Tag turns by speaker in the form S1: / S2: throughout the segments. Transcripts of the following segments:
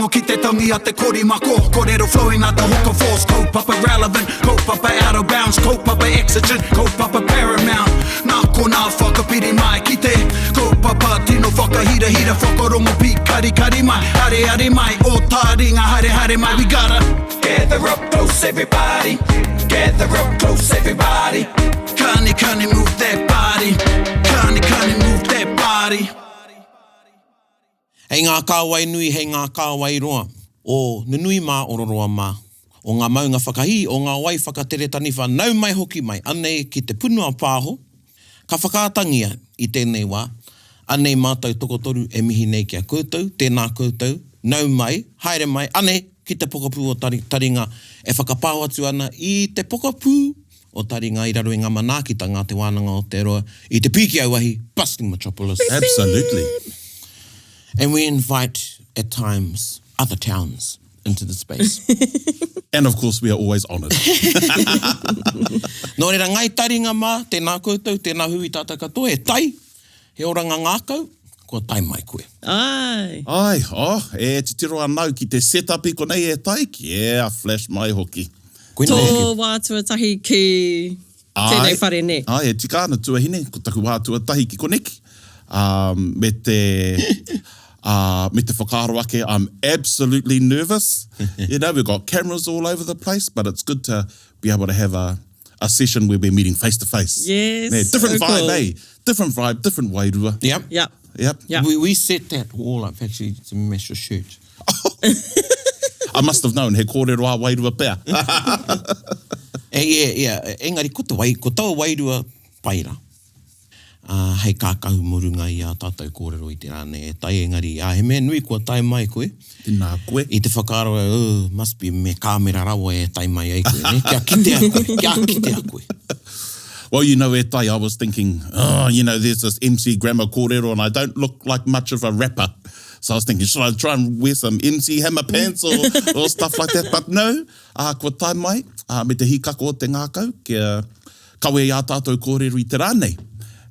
S1: Whakarongo ki te tangi a te korimako Korero flowing like the hook of force Kaupapa relevant, kaupapa out of bounds Kaupapa exigent, kaupapa paramount Nā konā whakapiri mai ki te Kaupapa tino whakahirahira Whakarongo pīkarikari mai Areare mai, o tāringa haere haere mai We gotta gather up close everybody Gather up close everybody Kani kani move that body Kani kani move that body
S2: Hei ngā kāwai nui, hei ngā kāwai roa, o Nunui mā, o Roroa mā, o ngā maunga whakahī, o ngā wai whakatere taniwha, nau mai hoki mai, anei ki te punua pāho, ka whakaatangia i tēnei wā, anei mātou tokotoru e mihi nei ki a koutou, tēnā koutou, nau mai, haere mai, anei ki te pokapū o Taringa e whakapāho atu ana i te pokapū o Taringa i raro i ngā manaakitanga a Te Wānanga o Aotearoa i te pīki auahi, bustling metropolis.
S3: Absolutely.
S2: And we invite at times other towns into the space.
S3: And of course we are always honoured.
S2: Nō reira, Ngāi Taringa mā, tēnā koutou, tēnā hui tātou katoa, e tai, he oranga ngākau, kua tae mai koe.
S4: Āe.
S3: Āe, oh, e titiro ana au ki te set up i konei e tai, kia flash mai hoki.
S2: Koinei
S4: Tō
S2: hoki.
S4: wā tuatahi ki tēnei whare, nē?
S3: Āe, e tika ana tuahine, ko taku wā tuatahi ki koneki, ā, me te, ā, me te whakaaro ake, I'm absolutely nervous, you know, we've got cameras all over the place, but it's good to be able to have a, a session where we're meeting face to face.
S4: Yes,
S3: Nē, different
S4: so
S3: vibe,
S4: cool.
S3: eh? Different vibe, different wairua.
S2: Yep.
S4: Yep.
S3: Yep.
S4: Yep.
S2: We, we set that wall up actually to match your shirt.
S3: I must have known, he kōrero ā wairua pea.
S2: E, yeah, yeah. Engari ko te wai, ko taua wairua pai rā. Ā, hei kākahu mō runga i ā tātou kōrero i te rā nei e tai, engari, ā, he mea nui kua tae mai koe.
S3: Tēnā koe.
S2: I te whakaaro au, oh, must be me kāmera rawa e tae mai ai koe, nē? Kia kitea koe, kia kitea koe.
S3: Well, you know, e tai, I was thinking, oh, you know, there's this MC Grammer kōrero and I don't look like much of a rapper. So I was thinking, should I try and wear some MC Hammer pants or, or stuff like that? But no, uh, kua tae mai, uh, me te hīkako o te ngākau, kia kawe i ā tātou kōrero i te rā nei.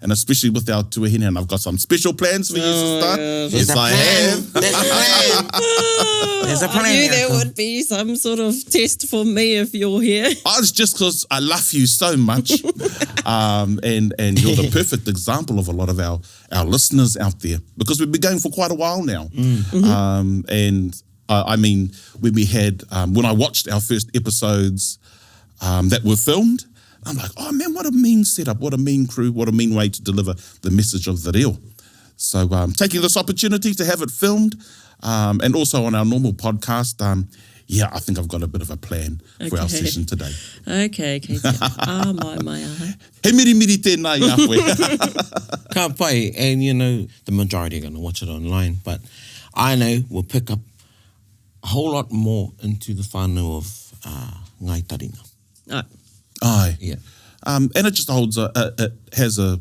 S3: And especially with our tuahine, and I've got some special plans for you, oh, sister.
S4: Yes,
S3: yes I have.
S2: There's a plan. There's a plan.
S4: I knew there would be some sort of test for me if you're here.
S3: Oh, it's just because I love you so much. um, and, and you're the perfect example of a lot of our, our listeners out there because we've been going for quite a while now. Mm.
S4: Mm-hmm.
S3: Um, and I, I mean, when we had, um, when I watched our first episodes um, that were filmed, I'm like, oh man, what a mean setup, what a mean crew, what a mean way to deliver the message of the reo. So um, taking this opportunity to have it filmed um, and also on our normal podcast, um, yeah, I think I've got a bit of a plan okay. for our session today.
S4: Okay, okay. Ah, my, my, ah.
S3: He miri miri tēnā i a koe.
S2: Ka pai, and you know, the majority are going to watch it online, but I know we'll pick up a whole lot more into the whānau of uh, Ngāi Taringa.
S4: Ai.
S3: Ai.
S2: Yeah.
S3: Um, and it just holds a, a, it has a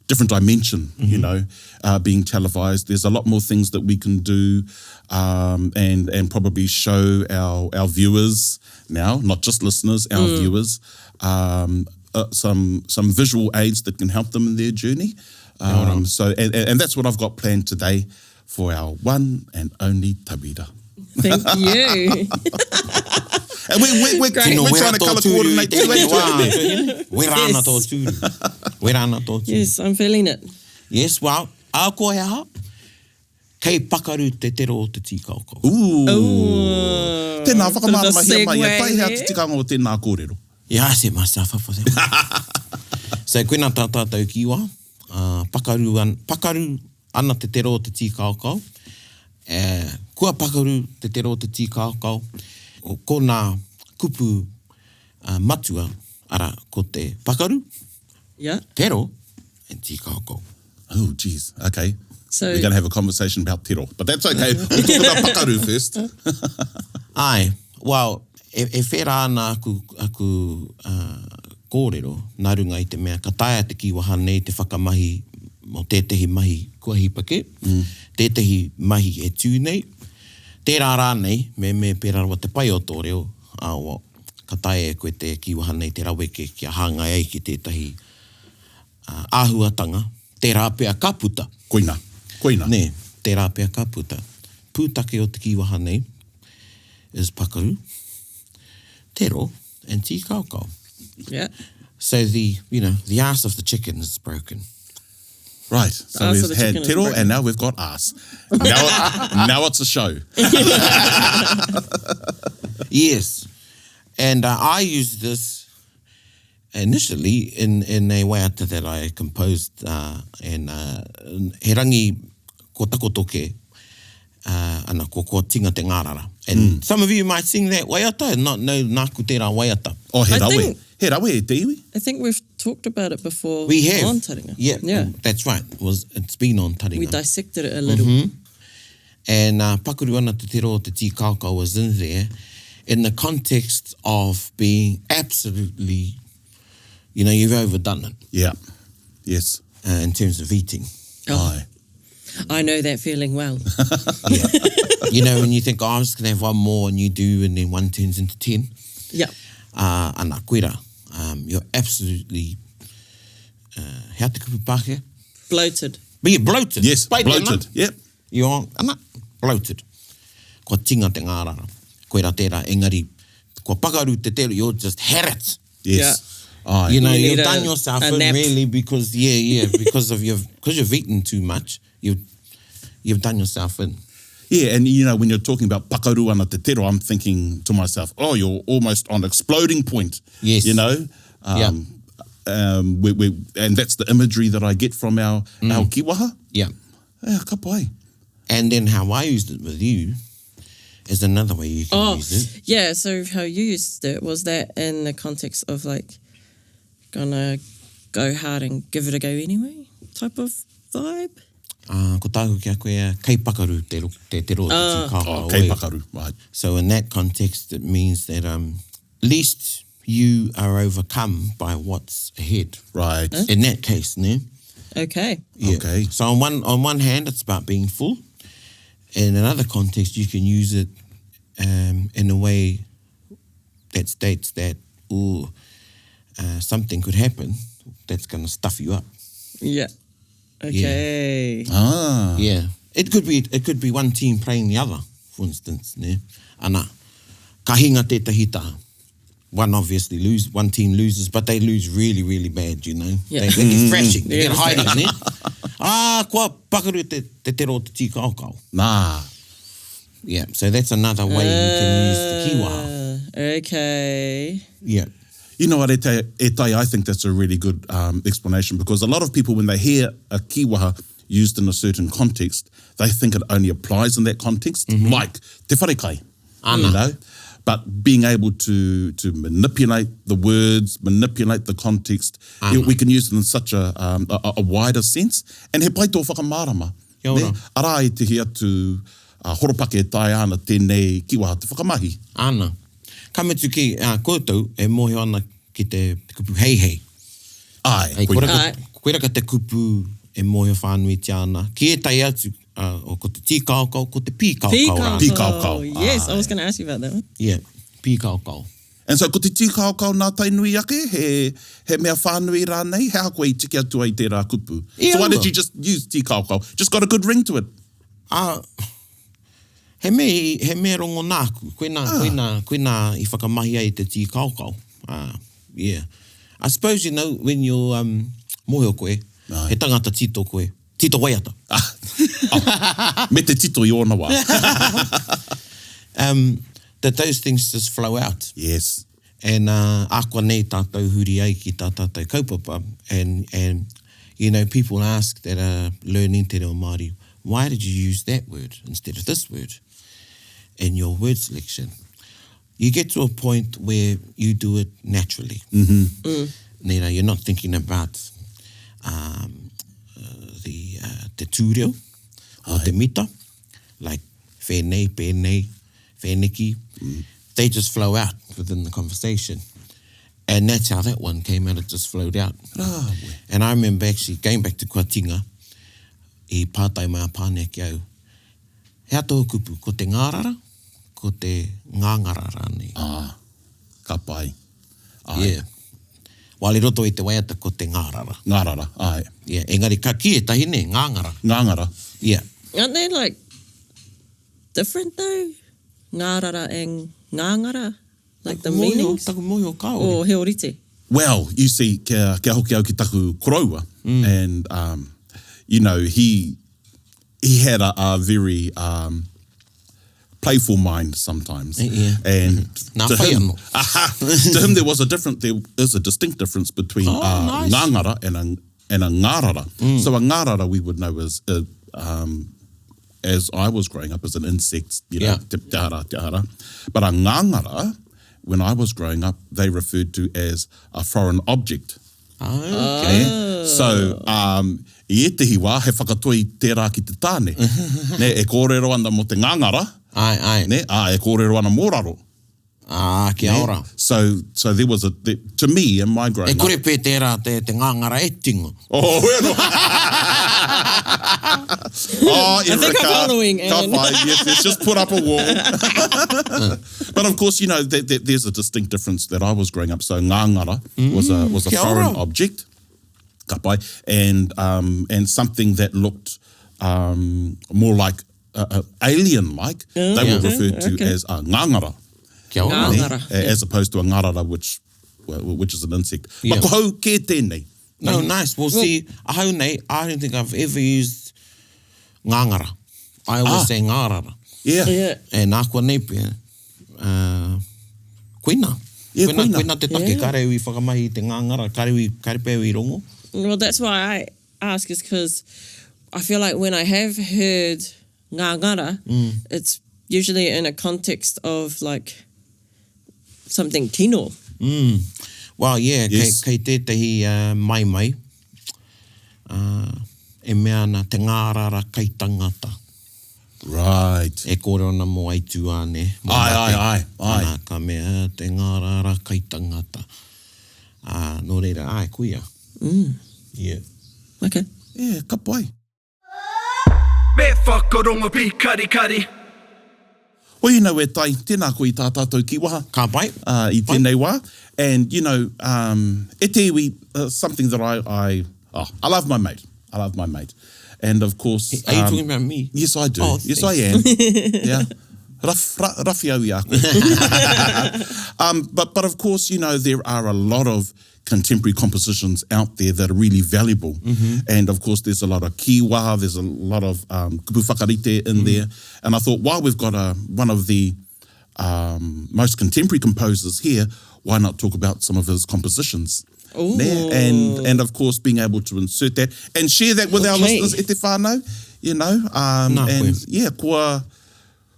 S3: different dimension, mm -hmm. you know, uh, being televised. There's a lot more things that we can do um, and, and probably show our, our viewers now, not just listeners, our mm. viewers, um, uh, some, some visual aids that can help them in their journey. Um, so, and, and that's what I've got planned today for our one and only Tabita.
S4: Thank you.
S3: And we, we, we're,
S4: Great.
S3: we're trying to colour coordinate too, eh,
S2: Wera ana tō tūru. Wera ana tō tūru.
S4: Yes, I'm feeling it.
S2: Yes, well, a ko he aha, kei pakaru te tero o te tīkaokao.
S3: Ooh. Ooh. Tēnā, whakamāramahia mai, e tai hea te tikanga o tēnā kōrero.
S2: Yeah, I set myself up for that one. so, koina tā tātou kiwa, uh, pakaru, an, pakaru ana te tero o te tīkaokao, e, kua pakaru te tero o te tīkaokao, ko nā kupu uh, matua, ara, ko te pakaru,
S4: yeah.
S2: tero, and tīkaokao.
S3: Oh, geez. Okay.
S4: So,
S3: We're going to have a conversation about tero, but that's okay. We'll talk about pakaru first.
S2: Ai, well, e, e whera ana aku, aku uh, kōrero, nā runga i te mea ka taea te kīwaha nei te whakamahi mō tētehi mahi kua hipa kē, mm. tētehi mahi e tū nei, tērā rānei, me, me pērā rawa te pai o tō reo, ā, well, ka taea e koe te kīwaha nei te raweke kia hāngai ai ki tētahi uh, āhuatanga, tērā pea ka puta.
S3: Koina, koina.
S2: Nē, tērā pea ka puta. Pūtake o te kīwaha nei. is pakaru, tero, and tīkaokao.
S4: Yeah.
S2: So the, you know, the arse of the chicken is broken.
S3: Right. So
S4: arse of
S3: we've
S4: the
S3: had
S4: chicken is
S3: tero
S4: broken.
S3: and now we've got arse. Now, now it's a show.
S2: Yes. And I used this initially in, in a waiata that I composed and he rangi ko takoto ke ana ko ko tinga te ngārara. And some of you might sing that waiata and not know nāku tērā waiata.
S3: Oh, he
S4: I
S3: rawe.
S4: think-
S3: He rawe e te iwi.
S4: I think we've talked about it before
S2: We have.
S4: on Taringa.
S2: Yeah,
S4: Yeah.
S2: That's right. Was, it's been on Taringa.
S4: We dissected it a little.
S2: Mm-hmm. And pakaru ana te tero o te tīkaokao was in there in the context of being absolutely, you know, you've overdone it.
S3: Yeah. Yes.
S2: In terms of eating.
S4: Oh,
S3: Aye.
S4: I know that feeling well.
S2: Yeah. You know, when you think, oh, I'm just going to have one more, and you do, and then one turns into 10.
S4: Yeah.
S2: Ana, koira. You're absolutely, hea te kupu Pākehā?
S4: Bloated.
S2: But you're bloated.
S3: Yes,
S2: Pai tēnā.
S3: bloated. Yep.
S2: You're, ana, bloated. Kua tinga te ngārara. Koira tērā, engari, kua pakaru te tero, you're just had it.
S3: Yes.
S4: Yeah.
S3: Aye.
S2: You know,
S4: You
S2: you've
S4: need
S2: done yourself
S4: a
S2: in
S4: nap.
S2: really because, yeah, yeah, because of your, because you've eaten too much, you've done yourself in.
S3: Yeah, and you know, when you're talking about pakaru ana te tero, I'm thinking to myself, oh, you're almost on exploding point.
S2: Yes.
S3: You know?
S2: Yeah.
S3: And that's the imagery that I get from our kiwaha.
S2: Yeah.
S3: Yeah, ka pai.
S2: And then how I used it with you is another way you can
S4: Oh,
S2: use it.
S4: yeah. So how you used it, was that in the context of like gonna go hard and give it a go anyway type of vibe?
S2: Ko tāku ki a koe, kei pakaru te ro, te, te ro, te tīkākau,
S3: Oh, kei
S2: oi.
S3: pakaru, right.
S2: So in that context, it means that at least you are overcome by what's ahead.
S3: Right.
S4: Huh?
S2: In that case, ne?
S4: Okay.
S2: Yeah.
S3: Okay.
S2: So on one hand, it's about being full. In another context, you can use it in a way that states that, ooh, something could happen that's going to stuff you up.
S4: Yeah. Okay.
S2: Yeah.
S3: Ah.
S2: Yeah. It could be one team playing the other, for instance. Ne? Ana, ka hinga tētahi taha. One obviously lose, one team loses, but they lose really, really bad, you know.
S4: Yeah.
S2: They get thrashing, they
S4: Yeah.
S2: get hiding, ne? Ah, kua pakaru te tero o te tīkaokao.
S3: Nā.
S2: Yeah, so that's another way you can use the kiwaha.
S4: Okay.
S2: Yeah.
S3: You know what, Etai, Etai, I think that's a really good explanation, because a lot of people, when they hear a kiwaha used in a certain context, they think it only applies in that context, like te wharekai,
S2: Ana.
S3: you know? But being able to manipulate the words, manipulate the context, we can use it in such a wider sense. And he pai tō whakamārama.
S2: Kia ora.
S3: Ne? Arā i te hea tu horopake e taea ana tēnei kiwaha te whakamahi.
S2: Ana. Ka mutu ki koutou e mōhio ana ki te kupu heihei.
S3: Ai,
S2: Hei,
S3: koia.
S4: Ai.
S2: koira ka te kupu e mōhio whānuitia ana. Ki ētahi atu, o ko te tīkaokao, ko te pīkaokao rā.
S4: Pīkaokao.
S3: Pīkaokao.
S4: Yes, I was going to ask you about that one.
S2: Yeah, pīkaokao.
S3: And so ko te tīkaokao nā Tainui ake, he mea whānui rānei, he aha koe i tiki atu ai tērā kupu.
S2: Ia
S3: So why did
S2: ua.
S3: you just use tīkaokao? Just got a good ring to it.
S2: He me, he mea rongo nāku. Koinā, koinā, koinā i whakamahi ai te tīkaokao. Yeah. I suppose, you know, when you're mōhio koe,
S3: Ai.
S2: he tangata tito koe. Tito waiata.
S3: Oh. Me te tito i ōna wā.
S2: That those things just flow out.
S3: Yes.
S2: And ākua nei tātou huri ai ki tā tātou kaupapa. And you know, people ask that are learning te reo Māori, why did you use that word instead of this word in your word selection? You get to a point where you do it naturally. You know, you're not thinking about the te tūreo or te mita, like whēnei, pēnei, whēneki. They just flow out within the conversation. And that's how that one came out, it just flowed out. And I remember actually going back to Kuatinga, i pātai mai a Pāne ki au, hea tō kupu, ko te ngārara, ko te ngāngara rānei.
S3: Ka pai. Ai.
S2: Yeah. While i roto i te waiata ko te ngārara.
S3: Ngārara, ai.
S2: Yeah, engari ka ki e tahi ne, ngāngara.
S3: Ngāngara.
S2: Yeah.
S4: Aren't they like different though? Ngārara and Ngāngara? Like the
S2: Taku mōhio,
S4: meanings?
S2: taku mōhio kāore.
S4: Or he orite?
S3: Well, you see, kia, kia hoki au ki taku koroua, and, um, you know, he, he had a, a very um, playful mind sometimes.
S2: Yeah.
S3: And
S2: Nā
S3: to
S2: whai
S3: him,
S2: anō.
S3: aha, to him there was a different, there is a distinct difference between
S2: Oh,
S3: uh,
S2: nice.
S3: ngāngara and a, and a ngārara. So a ngārara we would know as, uh, um, as I was growing up as an insect, you know,
S2: Yeah.
S3: te, te ara, te ara. But a ngāngara, when I was growing up, they referred to as a foreign object.
S2: Ah,
S3: Okay. So, um, i ētehi wā, he whakatoi tērā ki te tāne. ne, e kōrero ana mō te ngāngara,
S2: Ai, ai.
S3: ne, ā, e kōrero ana mō raro.
S2: Ah, kia
S3: Ne?
S2: ora.
S3: So, so there was a, there, to me, in my growing
S2: E kore
S3: up.
S2: pē tērā te, te ngāngara e tingo.
S3: Oh, bueno. oh,
S4: I think I'm
S3: Erica,
S4: following,
S3: Ka
S4: Anne.
S3: pai, yes, yes, just put up a wall. but of course, you know, that, that there's a distinct difference that I was growing up. So ngāngara was a, was a
S2: kia
S3: foreign
S2: ora.
S3: object. Ka pai, and, um, and something that looked um, more like uh, alien-like, they were
S4: okay,
S3: referred to
S4: okay.
S3: as a ngāngara.
S2: Kia ora.
S4: Ngāngara.
S3: Ne?
S4: Ngārara,
S3: As opposed to a ngārara, which, well, which is an insect.
S2: Yeah.
S3: But ko hau kē tēnei.
S2: No, nice. Well, see, ahau nei, I don't think I've ever used ngāngara. I always
S3: Ah.
S2: say ngārara.
S3: Yeah.
S4: Yeah.
S2: E nā kua nei pia, uh, koina.
S3: Yeah,
S2: koina,
S3: koina.
S2: koina te take,
S4: Yeah.
S2: kare ui whakamahi i te ngāngara, kare ui, kare pē ui rongo.
S4: Well, that's why I ask is because I feel like when I have heard ngāngara, it's usually in a context of like something kino.
S2: Well, yeah,
S3: Yes.
S2: kei, kei tētehi uh, mai mai, uh, e mea ana te ngārara kai tangata.
S3: Right.
S2: E kōrero ana mō aituā, ne? Mō
S3: Ai,
S2: mate.
S3: ai, ai, ai.
S2: Ana, ka mea, te ngārara kai tangata. Uh, nō reira, ai, kuia. Yeah.
S4: Okay.
S3: Yeah, ka pai.
S1: Me whakarongo pīkarikari.
S3: Well, you know, e tai, tēnā koe i tā tātou kiwaha.
S2: Ka pai.
S3: Uh, i tēnei wā. And, you know, um, e te iwi, uh, something that I, I, oh, I love my mate. I love my mate. And of course...
S2: Are you talking about me?
S3: Yes, I do.
S2: Oh,
S3: yes, I am. yeah. Rough, ra, rawhi au i a koe. um, but, but of course, you know, there are a lot of contemporary compositions out there that are really valuable.
S2: Mm-hmm.
S3: And of course, there's a lot of kiwa, there's a lot of um, kupu whakarite in
S2: Mm.
S3: there. And I thought, while we've got a, one of the um, most contemporary composers here, why not talk about some of his compositions? There. And, and of course, being able to insert that and share that with our
S4: Okay.
S3: listeners e te whānau, you know. Um,
S2: Nā
S3: and
S2: koe.
S3: yeah, kua,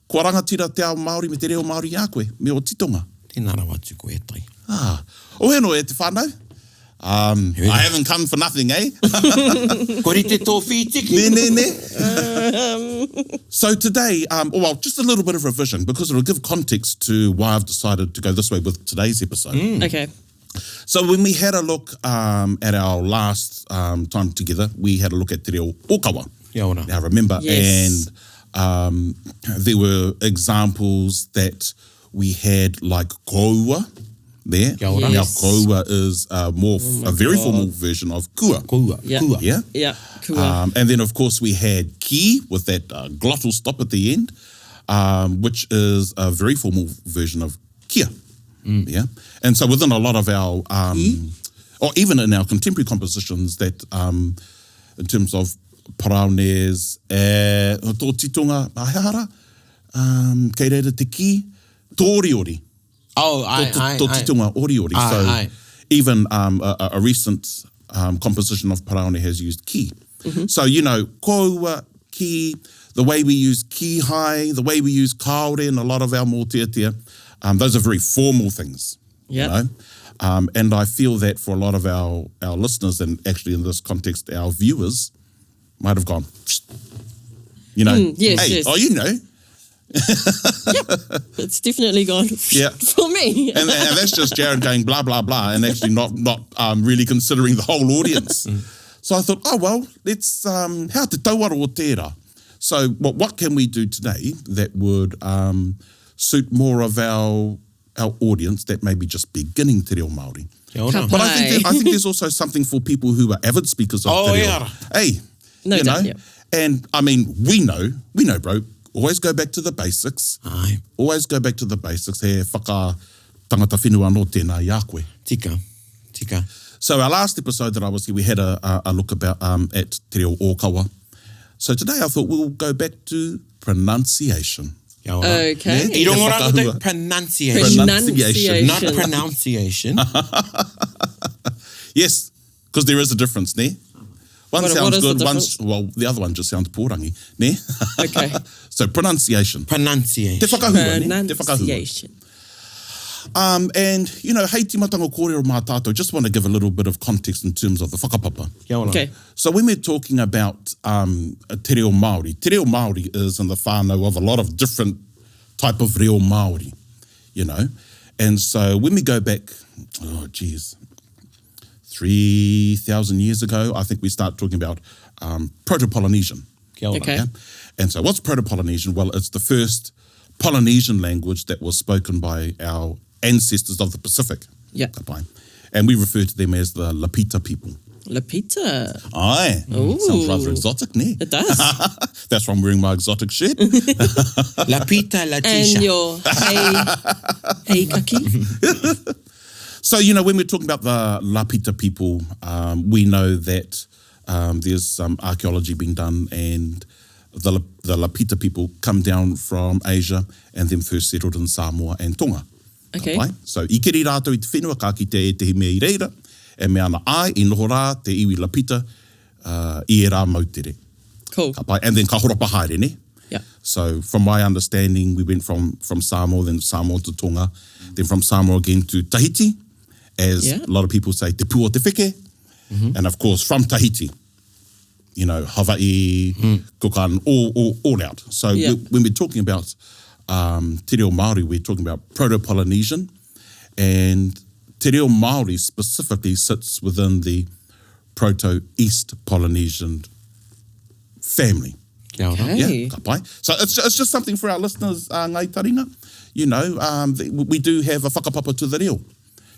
S3: kua rangatira te ao Māori me te reo Māori i a koe, me o titonga.
S2: Tēnā rawa atu koe e tai.
S3: Ah, o heno e te whānau. Um, I haven't come for nothing, eh?
S2: Ko rite tō whītiki.
S3: Ne, ne, ne. so today, um, oh, well, just a little bit of revision because it'll give context to why I've decided to go this way with today's episode.
S4: Okay.
S3: So when we had a look um, at our last um, time together, we had a look at Te Reo Okawa.
S2: Kia ora.
S3: Now remember,
S4: Yes.
S3: and um, there were examples that we had like koua there.
S2: Kia ora.
S3: Now
S4: Yes.
S3: koua is a more a very formal version of kua.
S2: Kua.
S4: Yeah.
S2: Kua.
S3: Yeah.
S4: Yeah. Kua.
S3: Um, and then, of course, we had ki with that uh, glottal stop at the end, um, which is a very formal version of kia. Yeah. And so within a lot of our, um, or even in our contemporary compositions that, um, in terms of paraones, eh, tō titonga, ahara, um, kei reira te ki, tōriori.
S2: Oh, ai,
S3: Tō,
S2: ai,
S3: tō
S2: ai.
S3: titonga oriori.
S2: Ai,
S3: so
S2: ai.
S3: even um, a, a recent um, composition of Paraone has used ki. So, you know, koua, ki, the way we use ki hai, the way we use kaore in a lot of our mōteatea, um, those are very formal things.
S4: Yep.
S3: You know? Um, and I feel that for a lot of our, our listeners, and actually in this context, our viewers, might have gone, you know,
S4: yes,
S3: hey,
S4: yes.
S3: oh, you know.
S4: It's definitely gone
S3: Yeah.
S4: for me.
S3: and, and that's just Jared going blah blah blah, and actually not not um, really considering the whole audience. So I thought, oh well, let's um, how te tauaro o tērā. So what what can we do today that would um, suit more of our our audience that may be just beginning te reo Māori?
S2: Kia ora.
S3: But I think that, I think there's also something for people who are avid speakers of
S2: Oh,
S3: te reo.
S2: yeah.
S3: Hey,
S4: No
S3: you
S4: doubt,
S3: know,
S4: yeah.
S3: and I mean we know we know, bro. Always go back to the basics.
S2: Āe.
S3: Always go back to the basics. He whaka tangata whenua anō tēnā i a koe.
S2: Tika. Tika.
S3: So our last episode that I was here, we had a, a, a look about um, at Te Reo Ōkawa. So today I thought we'll go back to pronunciation.
S2: Kia ora.
S4: Okay.
S2: I rongo rā koutou
S3: Whakahua.
S2: pronunciation.
S3: Pronunciation.
S2: Not pronunciation.
S3: Yes, because there is a difference, ne? One
S4: What-
S3: sounds
S4: what is the
S3: good, one's, well, the other one just sounds pōrangi, ne?
S4: Okay.
S3: so pronunciation.
S2: Pronunciation.
S3: Te whakahua, ne? Te whakahua.
S4: Pronunciation.
S3: Um, and, you know, hei timatanga kōrero mā tātou, just want to give a little bit of context in terms of the whakapapa.
S2: Kia ora.
S4: Okay.
S3: So when we're talking about um, te reo Māori, te reo Māori is in the whānau of a lot of different type of reo Māori, you know. And so when we go back, oh geez, 3,000 years ago, I think we start talking about um, Proto-Polynesian.
S2: Kia ora.
S4: Okay.
S3: Yeah? And so what's Proto-Polynesian? Well, it's the first Polynesian language that was spoken by our ancestors of the Pacific.
S4: Yeah.
S3: Ka pai. And we refer to them as the Lapita people.
S4: Lapita.
S3: Aye. Sounds rather
S4: Ooh.
S3: exotic, ne?
S4: It does.
S3: That's why I'm wearing my exotic shirt.
S2: Lapita
S4: and
S2: Latisha.
S4: your hey, hey kaki.
S3: so, you know, when we're talking about the Lapita people, um, we know that um, there's some archaeology being done and the, the Lapita people come down from Asia and then first settled in Samoa and Tonga. Ka
S4: Okay.
S3: pai. So, i keri rātou i te whenua, ka ki te e te mea i reira, e mea ana ai, i noho rā, te iwi Lapita, uh, i e rā mautere.
S4: Cool.
S3: Ka pai. And then ka horapa haere, ne?
S4: Yeah.
S3: So from my understanding, we went from, from Samoa, then Samoa to Tonga, then from Samoa again to Tahiti, as
S4: Yeah.
S3: a lot of people say, Te Pū o Te Wheke. And of course, from Tahiti, you know, Hawaii, Cook Island, all, all, all out. So
S4: Yeah.
S3: we, when we're talking about um, Te Reo Māori, we're talking about Proto-Polynesian, and Te Reo Māori specifically sits within the Proto-East Polynesian family.
S2: Kia ora.
S4: Okay.
S3: Yeah, ka pai. So it's, it's just something for our listeners, uh, Ngai Taringa. You know, um, we do have a whakapapa to the reo.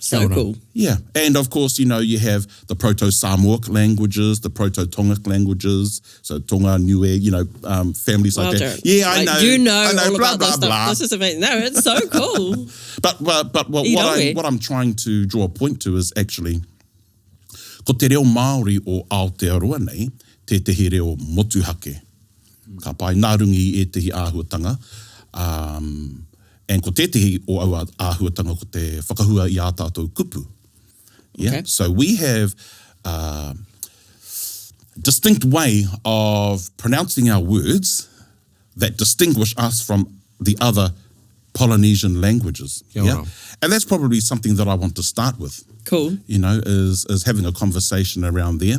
S4: So cool.
S3: Yeah, and of course, you know, you have the Proto-Samoic languages, the Proto-Tongic languages, so Tonga, Niue, you know, um, families
S4: Well,
S3: like that.
S4: Jared,
S3: Yeah, I
S4: like,
S3: know.
S4: You know,
S3: I know
S4: all
S3: blah,
S4: about
S3: blah,
S4: this stuff.
S3: blah.
S4: This is amazing. No, it's so cool.
S3: But, but, but what, what, I,
S4: Irawe.
S3: what I'm trying to draw a point to is actually, ko te reo Māori o Aotearoa nei, tētehi reo motuhake. Ka pai, nā runga i ētehi āhuatanga. Um, and ko tētehi o aua āhuatanga ko te whakahua i ā tātou kupu. Yeah.
S4: Okay.
S3: So we have a distinct way of pronouncing our words that distinguish us from the other Polynesian languages.
S2: Kia
S3: Yeah.
S2: ora.
S3: And that's probably something that I want to start with
S4: Cool.
S3: you know, is is having a conversation around there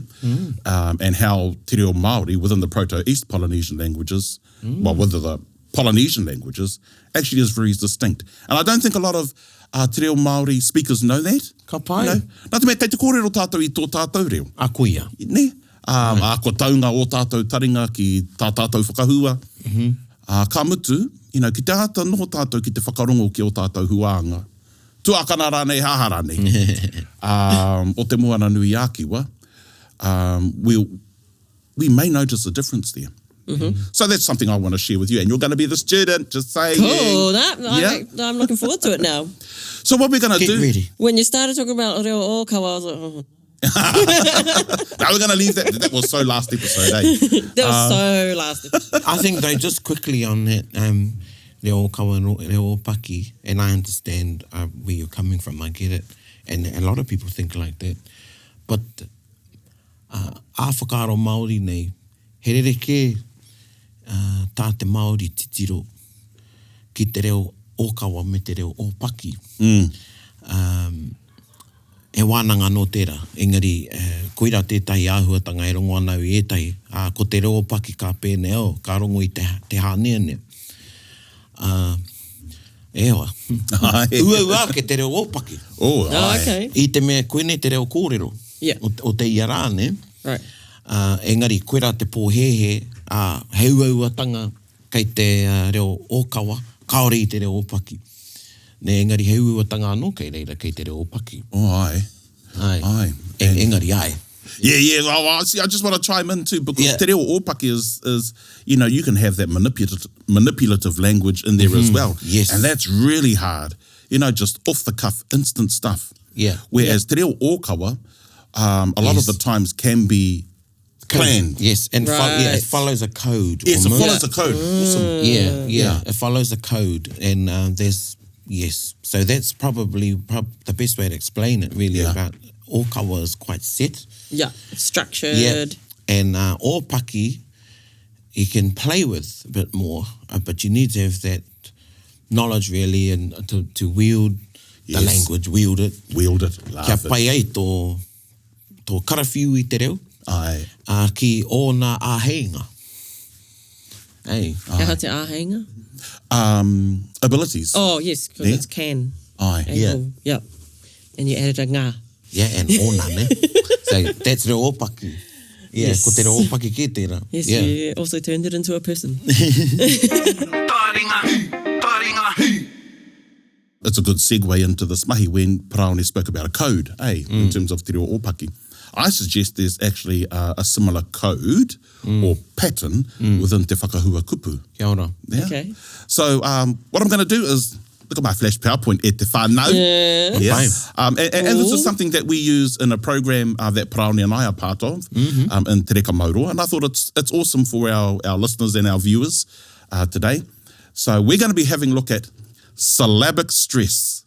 S3: um, and how Te Reo Māori within the Proto-East Polynesian languages, well, within the Polynesian languages, actually is very distinct. And I don't think a lot of uh, Te Reo Māori speakers know that.
S2: Ka pai.
S3: You know? Nā te mea, kei te kōrero tātou i tō tātou reo.
S2: A koia.
S3: Ne? Um, ā, kua taunga o tātou taringa ki tā tātou whakahua. Mm -hmm. Ā, ka mutu, you know, ki te āta noho tātou ki te whakarongo ki o tātou huānga. Tuakana rānei, haha rānei. um, o te moana nui ākiwa, um, we'll, we may notice a difference there. Mm-hmm. So that's something I want to share with you. And you're going to be the student, just saying.
S4: Cool. That,
S3: Yeah.
S4: I'm, I'm looking forward to it now.
S3: So what we're going to
S2: Get
S3: do...
S2: ready.
S4: When you started talking about reo ōkawa, I was like, oh.
S3: Now we're going to leave that. That was so last episode, eh?
S4: that was so last episode.
S2: I think though, just quickly on that, um, reo kawa and reo paki, and I understand uh, where you're coming from. I get it, and a lot of people think like that. But uh, a whakaaro Māori nei, he rere uh, tā te Māori titiro ki te reo ōkawa me te reo ōpaki. Mm. Um, he wānanga nō tērā, engari eh, koira tētahi āhuatanga e rongo ana au i ētahi, ā, ko te reo paki ka pēnei au, ka rongo i te, te hāneanea. Ā, e hoa.
S3: Ai.
S2: Uaua ake te reo ōpaki.
S3: Oh,
S4: Oh,
S3: ai.
S4: okay.
S2: I te mea koinei te reo kōrero
S4: Yeah.
S2: o, o te ia rā, ne?
S4: Right.
S2: Uh, engari, koera te pōhēhē, ā, he uauatanga kei te uh, reo ōkawa, kāore i te reo ōpaki. Ne, engari, he uauatanga anō kei reira, kei te reo ōpaki.
S3: Oh, ai.
S2: Ai.
S3: Ai.
S2: En, engari, ai.
S3: Yeah, yeah. Oh, I see, I just want to chime in too because
S2: Yeah.
S3: te reo ōpaki is, is, you know, you can have that manipulative, manipulative language in there as well.
S2: Yes.
S3: And that's really hard. You know, just off the cuff, instant stuff.
S2: Yeah.
S3: Whereas te reo ōkawa, um, a lot of
S2: Yes.
S3: the times can be planned.
S2: Yes, and fo- yeah,
S4: Right.
S2: it follows a code.
S3: Yes, it
S2: almost.
S3: follows a code. Awesome.
S2: Yeah, yeah,
S3: Yeah.
S2: It follows a code, and there's yes. So that's probably the best way to explain it. Really,
S3: Yeah.
S2: about Okawa is quite set.
S4: Yeah. Structured.
S2: Yeah, and Ōpaki, you can play with a bit more, but you need to have that knowledge really, and to wield the
S3: Yes.
S2: language, wield it.
S3: Wield it, laugh
S2: Kia
S3: it.
S2: pai ai tō, tō karawhiu i te reo,
S3: Ai.
S2: ki ōna āheinga. Hey.
S4: He aha te āheinga?
S3: Abilities.
S4: Oh, yes, because
S3: Yeah.
S4: it's can.
S3: Ai.
S2: Yeah.
S4: Able. Yeah. And you added a ngā.
S2: Yeah, and ōna, ne? So that's reo ōpaki. Yeah,
S4: Yes.
S2: ko te reo ōpaki kē tērā.
S4: Yes,
S2: yeah.
S4: you also turned it into a person.
S1: Taringa, taringa.
S3: It's a good segue into this mahi when Paraone spoke about a code, eh, in terms of te reo ōpaki. I suggest there's actually a similar code or pattern within Te Whakahua Kupu.
S2: Kia ora.
S3: Yeah.
S4: Okay.
S3: So what I'm going to do is look at my flash PowerPoint e te whānau.
S4: Yeah.
S3: Yeah. And this is
S4: Ooh.
S3: something that we use in a program that Paraone and I are part of in Te Reka Mauroa. And I thought it's awesome for our listeners and our viewers today. So we're going to be having a look at syllabic stress.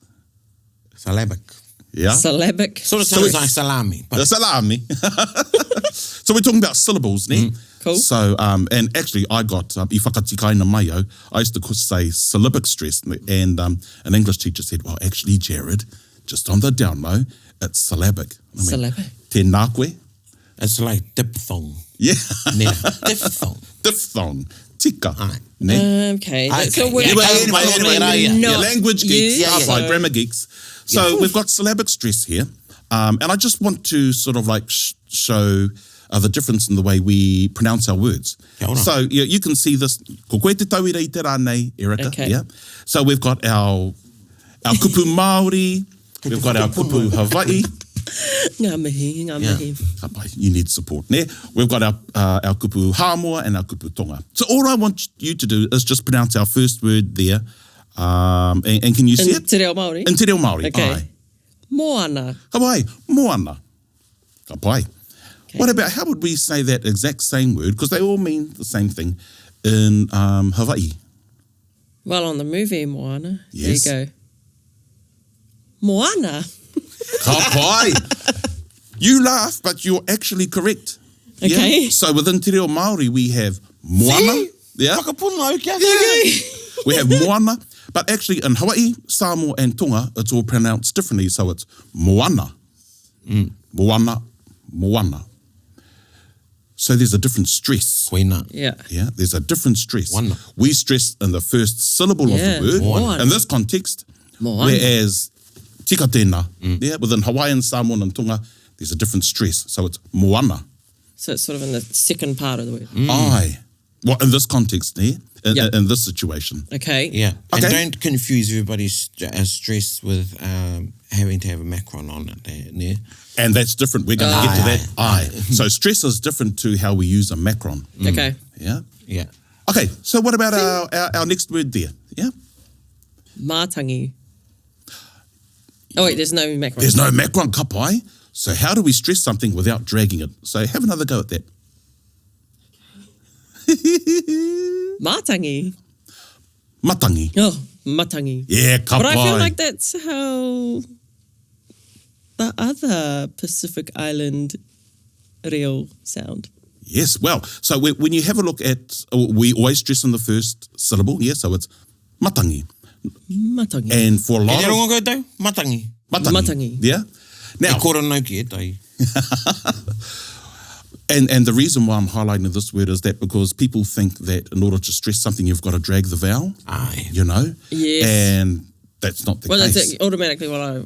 S2: Syllabic.
S3: Yeah.
S4: Syllabic.
S2: Sort of sounds like salami. But
S3: The salami. So we're talking about syllables, ne?
S4: Cool.
S3: So, and actually I got, i whakatikaina mai au, I used to say syllabic stress, and an English teacher said, well, actually, Jared, just on the down low, it's syllabic. I went,
S4: Syllabic.
S3: Tēnā koe.
S2: It's like diphthong.
S3: Yeah.
S2: Ne, diphthong.
S3: Diphthong. Tika.
S2: Aye.
S3: Ne?
S4: Okay. That's
S2: Okay.
S4: a word.
S2: Yeah,
S3: Anyway,
S2: I
S3: anyway,
S2: would
S3: anyway,
S2: not
S3: yeah, language geeks,
S4: use,
S3: yeah,
S4: so-
S3: grammar geeks. So we've got syllabic stress here. And I just want to sort of like show the difference in the way we pronounce our words.
S2: Kia ora.
S3: So you can see this. Ko koe te tauira i te rā nei, Erica.
S4: Okay.
S3: Yeah. So we've got our kupu Māori, we've got our kupu Hawaii.
S4: Ngā mihi, ngā mihi.
S3: Ka pai, you need support. Ne? We've got our kupu Hāmoa and our kupu Tonga. So all I want you to do is just pronounce our first word there. And can you see
S4: In
S3: it?
S4: te reo Māori?
S3: In te reo Māori,
S4: Okay.
S3: Ai.
S4: Moana.
S3: Ka pai, moana. Ka pai. What about, how would we say that exact same word? Because they all mean the same thing in Hawaii.
S4: Well, on the movie Moana.
S3: Yes.
S4: There you go. Moana.
S3: Ka pai. You laugh, but you're actually correct. Yeah?
S4: Okay.
S3: So within te reo Māori, we have moana.
S2: See?
S3: Yeah.
S2: Whakapono au kia.
S3: Yeah. We have moana, but actually in Hawaii, Samoa and Tonga, it's all pronounced differently. So it's moana, moana, moana. So there's a different stress.
S2: Koina.
S4: Yeah.
S3: Yeah, there's a different stress.
S2: Moana.
S3: We stress in the first syllable
S4: Yeah,
S3: of the word.
S4: Moana.
S3: In this context,
S4: Moana.
S3: whereas tika tēnā, yeah, within Hawaiian, Samoan and Tonga, there's a different stress. So it's moana.
S4: So it's sort of in the second part of the word.
S3: Aye. Well, in this context, yeah,
S4: Yeah.
S3: in this situation.
S4: Okay.
S2: Yeah. And
S3: Okay.
S2: don't confuse everybody's stress with having to have a macron on it. Eh, yeah.
S3: And that's different. We're going to get to that. Aye. So stress is different to how we use a macron.
S4: Okay.
S3: Yeah.
S2: Yeah.
S3: Okay. So what about our next word there? Yeah.
S4: Mātangi. Oh, wait, there's no macron.
S3: There's no macron, ka pai. So how do we stress something without dragging it? So have another go at that.
S4: Mātangi.
S3: Matangi.
S4: Oh, matangi.
S3: Yeah, ka
S4: But I feel
S3: pai.
S4: like that's how the other Pacific Island reo sound.
S3: Yes, well, so when you have a look at, we always stress on the first syllable, yeah, so it's matangi.
S4: Matangi.
S3: And for a
S2: E
S3: lot
S2: te
S3: of...
S2: rongo koutou? Matangi.
S3: Matangi.
S4: Matangi.
S3: Yeah. Now,
S2: E kora nau ki e tai.
S3: And the reason why I'm highlighting this word is that because people think that in order to stress something, you've got to drag the vowel.
S2: Aye.
S3: You know?
S4: Yes.
S3: And that's not the
S4: Well,
S3: case.
S4: that's automatically what I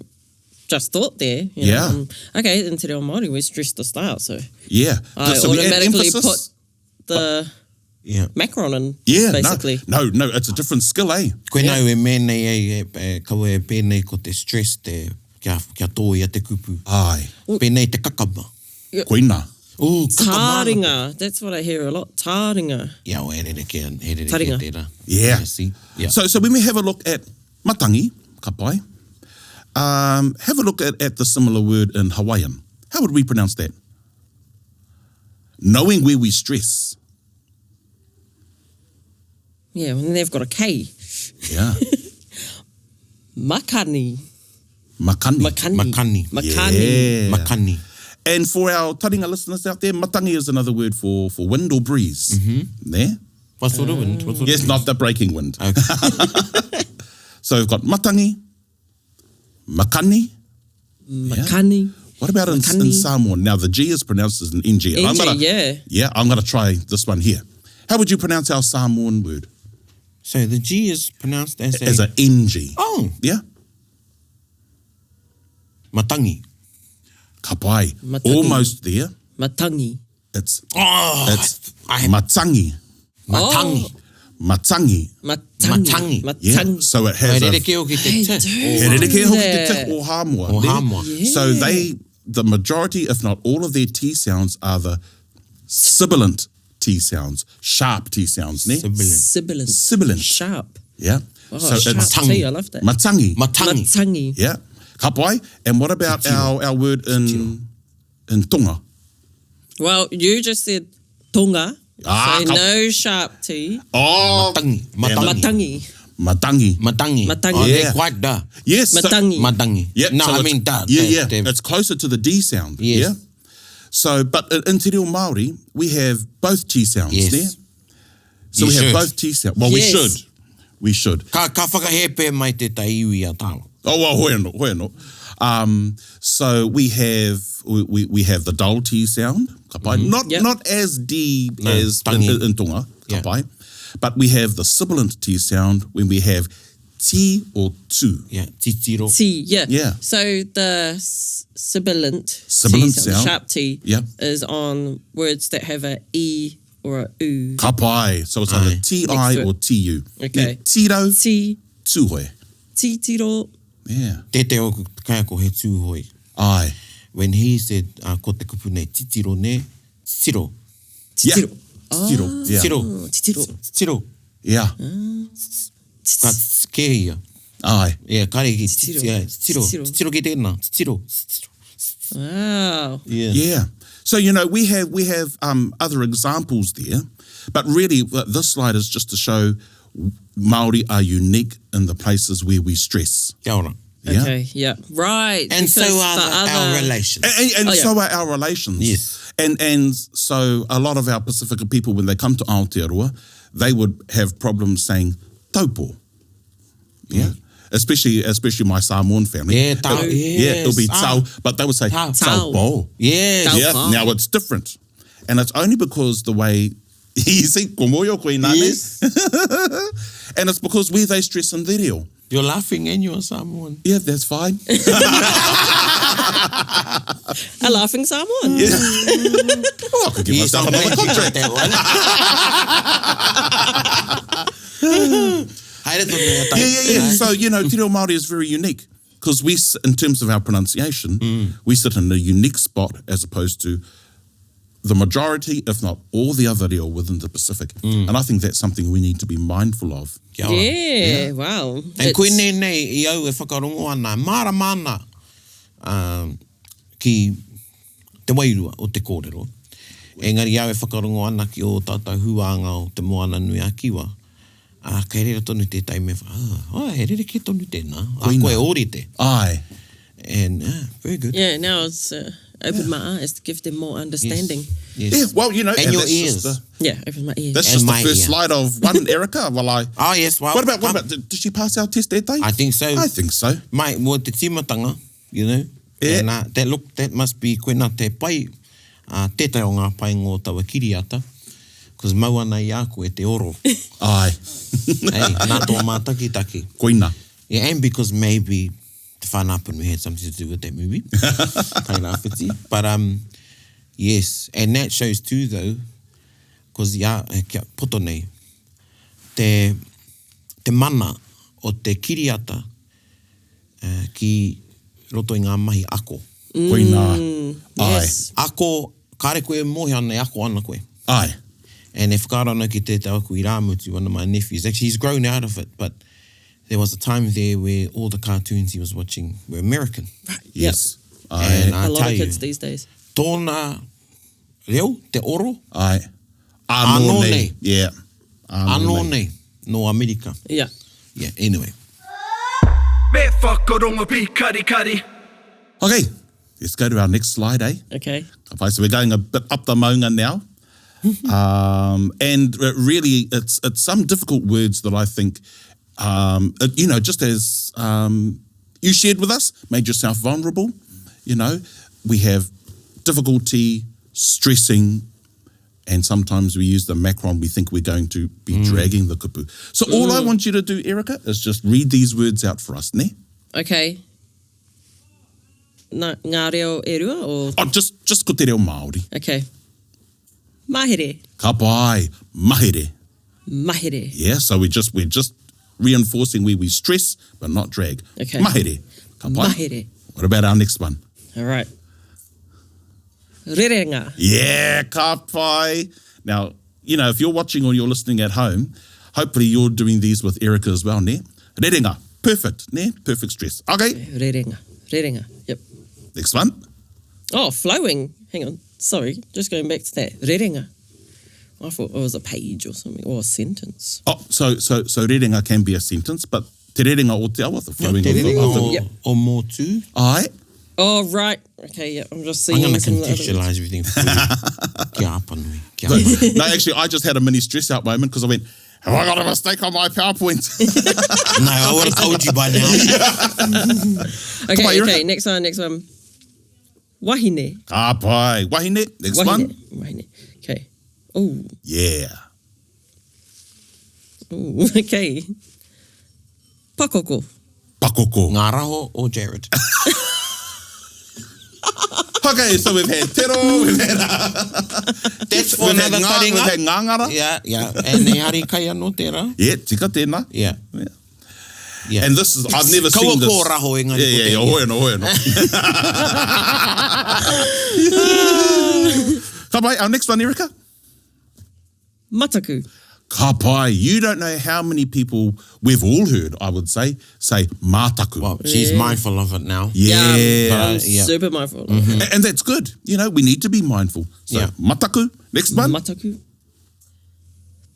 S4: just thought there. You know?
S3: Yeah.
S4: Okay, in te reo Māori, we stress the style, so
S3: Yeah.
S4: I
S3: So we add
S4: automatically
S3: emphasis.
S4: put the
S2: Yeah.
S4: macron in,
S3: Yeah, no,
S4: basically.
S3: No, it's a different skill, eh?
S2: Koe nau e mēnei e, e, kaua e pēnei ko te stress te, kia tōia te kupu.
S3: Aye.
S2: Pēnei te kakama.
S3: Koina.
S2: Ooh, kakamāna.
S4: Tāringa. That's what I hear a lot. Tāringa.
S2: Yeah, well, he rerekē, he rerekē
S4: Taringa.
S2: tērā.
S3: Yeah.
S2: Yeah, see? Yeah.
S3: So, so when we have a look at matangi, ka pai, um, have a look at, at the similar word in Hawaiian. How would we pronounce that? Knowing where we stress.
S4: Yeah, well, they've got a K.
S3: Yeah.
S4: Makani.
S3: Makani.
S4: Makani.
S2: Makani.
S4: Makani.
S3: Yeah.
S2: Makani.
S3: And for our taringa listeners out there, matangi is another word for, for wind or breeze. Mm-hmm. There.
S2: What sort of wind? What sort
S3: Yes,
S2: of
S3: not the breaking wind.
S2: Okay.
S3: So we've got matangi, makani.
S4: Makani.
S3: What about in, in
S4: Makani.
S3: Samoan? Now the G is pronounced as an NG. And I'm
S4: NG,
S3: gonna,
S4: yeah.
S3: Yeah, I'm going to try this one here. How would you pronounce our Samoan word?
S2: So the G is pronounced as a...
S3: As a NG.
S2: Oh,
S3: Yeah.
S2: matangi.
S3: Kapai.
S4: Matangi.
S3: Almost there.
S4: Matangi.
S3: It's
S2: Oh,
S3: it's
S2: I,
S3: matangi.
S2: matangi.
S4: Oh.
S3: Matangi.
S4: Matangi.
S2: Matangi.
S3: Yeah.
S4: Matangi.
S3: So it has
S2: He
S3: a
S2: rerekē hoki te
S4: They
S2: te.
S4: do.
S3: He rerekē hoki te
S4: that.
S3: te o Hāmoa.
S2: O
S3: nē?
S2: Hāmoa.
S3: So they, the majority, if not all of their T sounds are the sibilant T sounds, sharp T sounds, nē?
S2: Sibilant.
S4: Sibilant.
S3: Sibilant.
S4: Sharp.
S3: Yeah.
S4: Oh,
S3: so
S4: sharp
S3: it's
S4: T, I love that.
S3: matangi.
S2: Matangi.
S4: Matangi.
S3: yeah. Ka pai. And what about our, our word in in Tonga?
S4: Well, you just said tonga.
S3: Ah,
S4: so
S3: ka-
S4: no sharp T.
S3: Oh,
S2: Matangi. Matangi.
S4: Matangi.
S3: Matangi.
S2: Matangi.
S4: Matangi.
S2: Oh,
S3: Yeah.
S2: they're quite da.
S3: Yes. so-
S4: Matangi.
S2: Matangi.
S3: Yeah.
S2: No,
S3: so
S2: I
S3: it's-
S2: mean da.
S3: Yeah,
S2: they-
S3: yeah.
S2: they-
S3: It's closer to the D sound.
S2: Yes.
S3: Yeah. So, but in, in Te Reo Māori, we have both T sounds
S2: Yes.
S3: there. So
S2: You
S3: we have
S2: should.
S3: both T sounds. Well, we
S4: Yes.
S3: should. We should.
S2: Ka, ka whakahepe mai te taiwi a tāua.
S3: Oh well, hoi anō, hoi anō. Um, so we have we, we, we have the dull T sound, ka pai. Not
S4: Yep.
S3: not as deep as in,
S2: tangi.
S3: in, in Tonga, ka
S2: Yeah.
S3: pai. But we have the sibilant T sound when we have T or tu.
S2: Yeah, titiro.
S4: T, yeah.
S3: Yeah.
S4: So the s- sibilant,
S3: Sibilant
S4: T sound,
S3: sound.
S4: sharp T,
S3: Yep.
S4: is on words that have a E or a U.
S3: Ka pai. So it's either
S2: Aye.
S3: T
S4: Next
S3: I
S4: to it.
S3: or T U.
S4: Okay.
S3: Yeah, tiro,
S4: T,
S3: tūhoe.
S4: titiro.
S3: Yeah.
S2: Te te oku kaiako he tūhoi.
S3: Aye.
S2: When he said, uh, ko te kupu nei, titiro ne, titiro.
S3: Yeah.
S4: Titiro.
S3: Titiro. Yeah.
S2: Titiro.
S4: Oh, titiro.
S2: Titiro.
S3: Yeah.
S2: Ka ke ia.
S3: Aye.
S2: Yeah, kare ki
S4: Titiro.
S2: titiro. Yeah, titiro.
S4: Titiro.
S2: Titiro ki tēnā. Titiro. Titiro.
S4: Wow.
S2: Yeah.
S3: Yeah. So you know we have we have um, other examples there, but really this slide is just to show Maori are unique in the places where we stress.
S2: Kia ora.
S3: Yeah.
S4: Okay, yeah. Right.
S2: And so
S4: because
S2: are
S4: the
S2: the, our
S4: other-
S2: relations.
S3: And, and
S4: Oh, yeah.
S3: so are our relations.
S2: Yes.
S3: And and so a lot of our Pacifica people, when they come to Aotearoa, they would have problems saying taupo. Yeah. Especially especially my Samoan family.
S2: Yeah, tau-
S3: It'll- Yeah, it'll be
S2: yes.
S3: tau,
S2: Ah.
S3: but they would say
S2: Tau.
S3: taupo.
S2: Yes.
S4: Tau.
S3: Yeah.
S4: Taupo.
S3: Now it's different. And it's only because the way you see, ko moio koe nane.
S2: Yes.
S3: And it's because where they stress in the reo.
S2: You're laughing and you're Samoan.
S3: Yeah, that's fine.
S4: A laughing Samoan.
S3: Yeah. oh, I could give
S2: Yes,
S3: myself
S2: I'm
S3: another
S2: glad you got
S3: contract.
S2: that one. Haere tonu e tai.
S3: Yeah, yeah, yeah. So, you know, Te Reo Māori is very unique because we, in terms of our pronunciation, we sit in a unique spot as opposed to the majority, if not all the other reo within the Pacific. And I think that's something we need to be mindful of.
S2: Kia ora.
S4: Yeah, wow.
S2: And
S4: It's-
S2: koe nei nei i au e whakarongo ana, mārama ana um, ki te wairua o te kōrero. Engari au e whakarongo ana ki o tātou huanga o te moana nui a Kiwa. Ah, kei reira tonu tētai me wha, ah, oh, he rere ke tonu tēnā. A
S3: Koina.
S2: koe ōrite.
S3: Aye.
S2: And, ah, very good.
S4: Yeah, now it's uh, opened my eyes to give them more understanding.
S2: Yes.
S3: Yeah, well, you know,
S2: And your
S3: that's just
S2: ears.
S3: the-
S4: Yeah, opened my ears.
S3: that's
S2: And
S3: just the
S2: my
S3: first
S2: ear.
S3: slide of one, Erica. Well, I.
S2: Ah, yes, well.
S3: What about, what
S2: um,
S3: about, did, did she pass our test that day?
S2: I think so.
S3: I think so.
S2: Mai, mō te tīmatanga, you know.
S3: Yeah.
S2: And, uh, that look, that must be koe nā te pai, uh, tētai o ngā pai ngō taua kiriata, cause mau ana i a koe te oro.
S3: Aye.
S2: hey, nā tō mātakitaki.
S3: Koina.
S2: Yeah, and because maybe Te Whānau-a-Apanui had something to do with that movie. Tairāwhiti. But um, yes, and that shows too though, cause ia, eh, kia poto nei, te, te mana o te kiriata uh, ki roto i ngā mahi ako.
S3: Koina. Aye.
S4: Yes.
S2: Ako Kāre koe e mōhio ana e ako ana koe.
S3: Āe.
S2: And e whakaaro ana ki tētahi o aku irāmutu, one of my nephews, actually he's grown out of it, but there was a time there where all the cartoons he was watching were American.
S4: Right.
S3: Yes.
S4: Yep.
S3: Āe.
S2: And I
S4: A lot
S2: tell
S4: of kids
S2: you,
S4: these days.
S2: Tōna reo, te oro.
S3: Āe. Anō
S2: Anō
S3: nei.
S2: nei.
S3: Yeah.
S2: Anō nei. Nō Amerika.
S4: Yeah.
S2: Yeah, anyway.
S1: Me whakarongo pīkarikari.
S3: Okay, let's go to our next slide, eh?
S4: Okay.
S3: Okay, so we're going a bit up the maunga now. And really, it's it's some difficult words that I think, it, you know, just as you shared with us, made yourself vulnerable. You know, we have difficulty stressing, and sometimes we use the macron, we think we're going to be dragging the kupu. So all I want you to do, Erica, is just read these words out for us, ne?
S4: Okay. Nā, ngā reo e rua or?
S3: Oh, just ko te reo Māori.
S4: Okay. Mahere.
S3: Ka pai. Mahere.
S4: Mahere.
S3: Yeah, so we just, we're just reinforcing where we stress but not drag.
S4: Okay.
S3: Mahere. Ka pai.
S4: Mahere.
S3: What about our next one?
S4: All right. Rerenga.
S3: Yeah, ka pai. Now, you know, if you're watching or you're listening at home, hopefully you're doing these with Erica as well, ne? Rerenga. Perfect, ne? Perfect stress. Okay.
S4: Rerenga. Rerenga. Yep.
S3: Next one.
S4: Oh, flowing. Hang on. Sorry. Just going back to that. Rerenga. I thought it was a page or something, or a sentence.
S3: Oh, so rerenga can be a sentence, but te rerenga o te awa, the flowing
S2: Te
S3: of the...
S2: rerenga
S3: Of the
S2: o,
S4: Yep.
S2: o motu.
S3: Aye.
S4: Oh, right. Okay, yeah. I'm just
S2: I'm
S4: seeing
S2: going to
S4: some of the other
S2: contextualise everything for you. Kia apanui. Kia apanui.
S3: No, actually, I just had a mini stress out moment because I went, have I got a mistake on my PowerPoint?
S2: No, I would have told you by now.
S4: Okay,
S3: on, Erica.
S4: okay. Next one, next one. Wahine.
S3: Ka pai. Wahine. Next
S4: Wahine.
S3: one.
S4: Wahine. Okay. Oh.
S3: Yeah.
S4: Ooh, okay. Pakoko.
S3: Pakoko.
S2: Ngā raho o Jared.
S3: Okay, so we've had tero, we've had...
S2: That's for
S3: we've had
S2: another
S3: ngā, we've
S2: taringa.
S3: had ngāngara.
S2: Yeah, yeah. And he hari kai anō tērā.
S3: Yeah, tika tēnā.
S2: Yeah.
S3: Yeah.
S2: Yeah.
S3: And this is, I've never
S2: Kaua
S3: seen this.
S2: ko raho engari
S3: Yeah, yeah,
S2: ko
S3: yeah.
S2: te-
S3: Hoi anō, hoi anō. Ka pai, our next one, Erica.
S4: Mataku.
S3: Ka pai. You don't know how many people we've all heard, I would say, say mātaku.
S2: Well, she's mindful of it now.
S3: yeah.
S4: Yeah, I'm
S2: yeah.
S4: super mindful.
S3: And that's good. You know, we need to be mindful. So,
S2: Yeah.
S3: mataku. Next one.
S4: Mataku.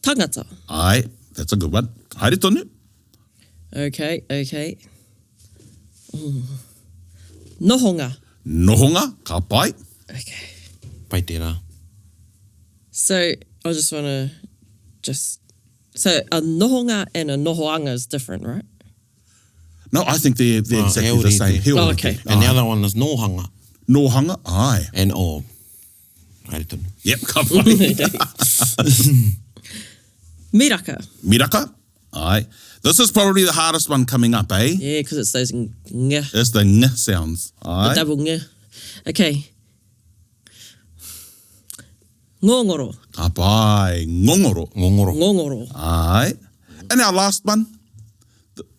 S4: Tangata.
S3: Aye, that's a good one. Haere tonu.
S4: Okay, okay. Mm. Nohonga.
S3: Nohonga, ka pai.
S4: Okay.
S2: Pai tērā.
S4: So I just want to just... So a nohonga and a nohoanga is different, right?
S3: No, I think they're
S2: Oh,
S3: exactly the
S2: he
S3: same.
S2: orite.
S3: He
S4: Oh,
S3: orite.
S4: okay.
S2: And the other one is nohanga.
S3: Nohanga, aye.
S2: And o. Haere tonu.
S3: Yep, ka pai.
S4: Miraka.
S3: Miraka, aye. This is probably the hardest one coming up, eh?
S4: Yeah, because it's those ng,
S3: It's the ng sounds.
S4: the
S3: Aye.
S4: double ng. Okay. Ngongoro.
S3: Ka pai. Ngongoro.
S2: Ngongoro.
S4: Ngongoro.
S3: Aye. And our last one.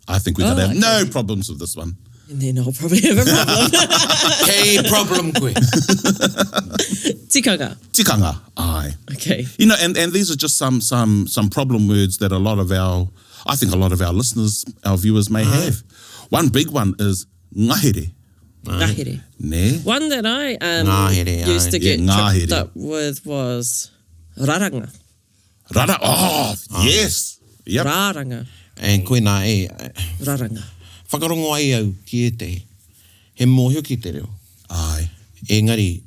S3: I think we're
S4: Oh,
S3: going to have
S4: okay.
S3: no problems with this one.
S4: And then I'll probably have a problem.
S2: Kei problem koe.
S4: Tikanga.
S3: Tikanga. Aye.
S4: Okay.
S3: You know, and these are just some problem words that a lot of our, I think a lot of our listeners, our viewers may have. One big one is ngahere.
S4: Ngahere.
S3: Ne?
S4: One that I
S2: Ngahere,
S4: used to
S2: aye.
S4: get
S3: Yeah, ngahere.
S4: tripped up with was raranga.
S3: Rara. Oh, yes. Yep.
S4: Raranga.
S2: And koe nā e,
S4: Raranga.
S2: whakarongo ai au ki ētehi. He mōhio ki te reo.
S3: Aye.
S2: Engari,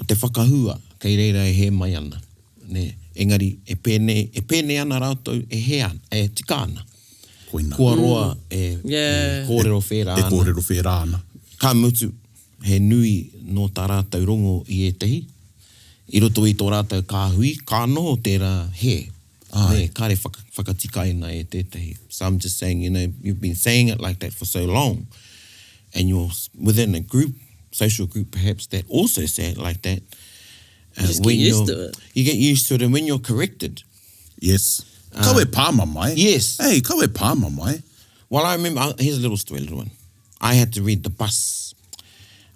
S2: te whakahua, kei reira e he mai ana. Ne? Engari, e pēnei, e pēnei ana rātou e he ana, e tika ana.
S3: Koina.
S2: Kua roa e,
S4: Yeah.
S2: e kōrero whērā
S3: E
S2: ana.
S3: kōrero whērā ana.
S2: Ka mutu, he nui nō tā rātou rongo i ētehi. I roto i tō rātou kāhui, ka noho tērā he. Ne, kāre whakatikaina e tētehi. So I'm just saying, you know, you've been saying it like that for so long, and you're within a group, social group perhaps, that also say it like that.
S4: You just get used to it.
S2: You get used to it, and when you're corrected.
S3: Yes. Kau e pāma mai.
S2: Yes.
S3: Hey, kau e pāma mai.
S2: Well, I remember, here's a little story, little one. I had to read the bus.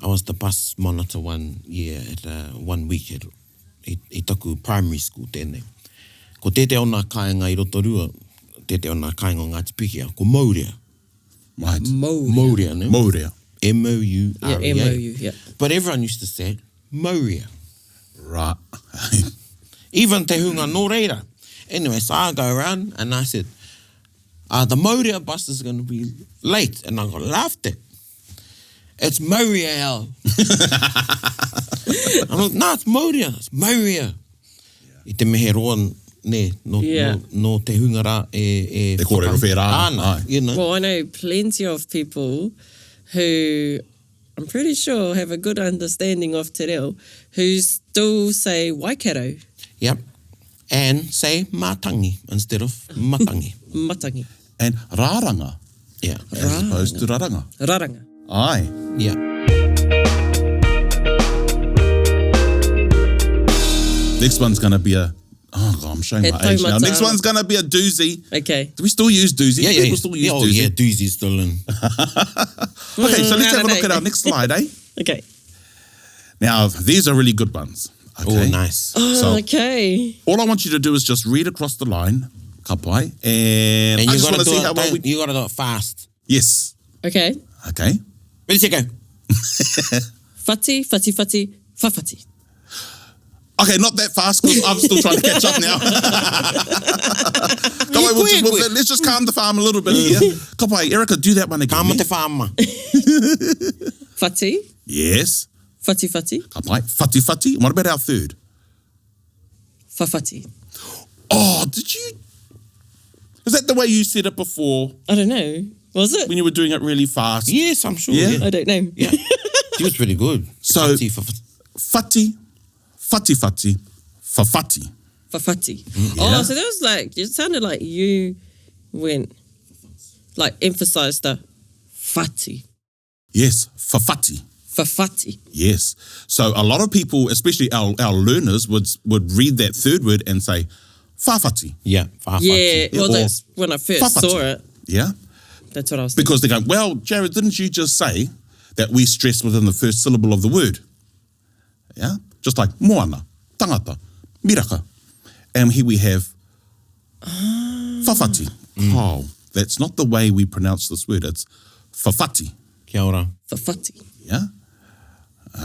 S2: I was the bus monitor one year at a, one week at, i, i taku primary school tēnei. Ko tētehi o nā kāinga i Rotorua, tētehi o nā kāinga o Ngāti Pikiao, ko Mourea.
S3: Right.
S4: Mourea.
S2: Mourea, ne?
S3: Mourea.
S2: M-O-U-R-E-A.
S4: Yeah, M-O-U, yeah.
S2: But everyone used to say Mourea.
S3: Right.
S2: Even te hunga nō reira. Anyway, so I go around and I said, uh, the Mourea bus is going to be late. And I got laughed at. It's Mourea. I'm like, no, it's Mourea. It's Mourea. I te mehe roa, ne, no,
S4: Yeah.
S2: no, no te hunga rā e... E,
S3: E kōrero whērā.
S2: Āna,
S3: Ai.
S2: you know.
S4: Well, I know plenty of people who I'm pretty sure have a good understanding of te reo who still say Waikato,
S2: Yep. And say matangi instead of matangi.
S4: matangi,
S3: And rāranga
S2: Yeah.
S3: as opposed to raranga.
S4: raranga.
S3: Aye.
S2: Yeah.
S3: Next one's going to be a. Oh, God, I'm showing
S4: He
S3: my age now.
S4: taumata.
S3: Next one's going to be a doozy.
S4: Okay.
S3: Do we still use doozy?
S2: Yeah,
S3: Do
S2: yeah.
S3: People still use
S2: yeah, oh,
S3: doozy.
S2: yeah, doozy's still in.
S3: Okay, so let's
S4: Mm,
S3: have a
S4: I
S3: look at
S4: don't
S3: our next slide, eh?
S4: Okay.
S3: Now, these are really good ones. Okay.
S2: Oh, nice.
S3: So
S4: okay.
S3: all I want you to do is just read across the line, ka pai, and,
S2: And
S3: I
S2: you
S3: just
S2: gotta
S3: want to
S2: do
S3: see
S2: it.
S3: how well we.
S2: You gotta do it fast.
S3: Yes.
S4: Okay.
S3: Okay.
S2: Ready, set, go.
S4: Whati, whati, whati, whawhati.
S3: Okay, not that fast because I'm still trying to catch up now. Come on, we'll just, we'll, let's just calm the farm a little bit here. Ka pai, Erica, do that one again.
S2: Kama
S3: eh?
S2: te whāma.
S4: Whati,
S3: Yes.
S4: whati, whati,
S3: Ka pai. Whati whati. What about our third?
S4: whawhati.
S3: Oh, did you? Is that the way you said it before
S4: I don't know. Was it?
S3: when you were doing it really fast?
S2: Yes, I'm sure.
S3: Yeah.
S2: Yeah.
S4: I don't know.
S2: Yeah. She was pretty good.
S3: So-
S2: Whati, wha-
S3: Whati, whati whati, whawhati.
S4: Whawhati.
S3: Mm, Yeah.
S4: Oh, so that was like, it sounded like you went, like emphasized the whati.
S3: Yes, whawhati.
S4: Whawhati.
S3: Yes. So a lot of people, especially our, our learners, would would read that third word and say whawhati.
S2: Yeah. wha-
S4: Yeah,
S2: whati.
S4: well,
S3: Or
S4: that's when I first
S3: whawhati.
S4: saw it.
S3: Yeah.
S4: That's what I was thinking.
S3: Because they go, well, Jared, didn't you just say that we stress within the first syllable of the word? Yeah. Just like moana, tangata, miraka. And here we have whawhati. Oh, that's not the way we pronounce this word. It's whawhati.
S2: Kia ora.
S4: Whawhati.
S3: Yeah.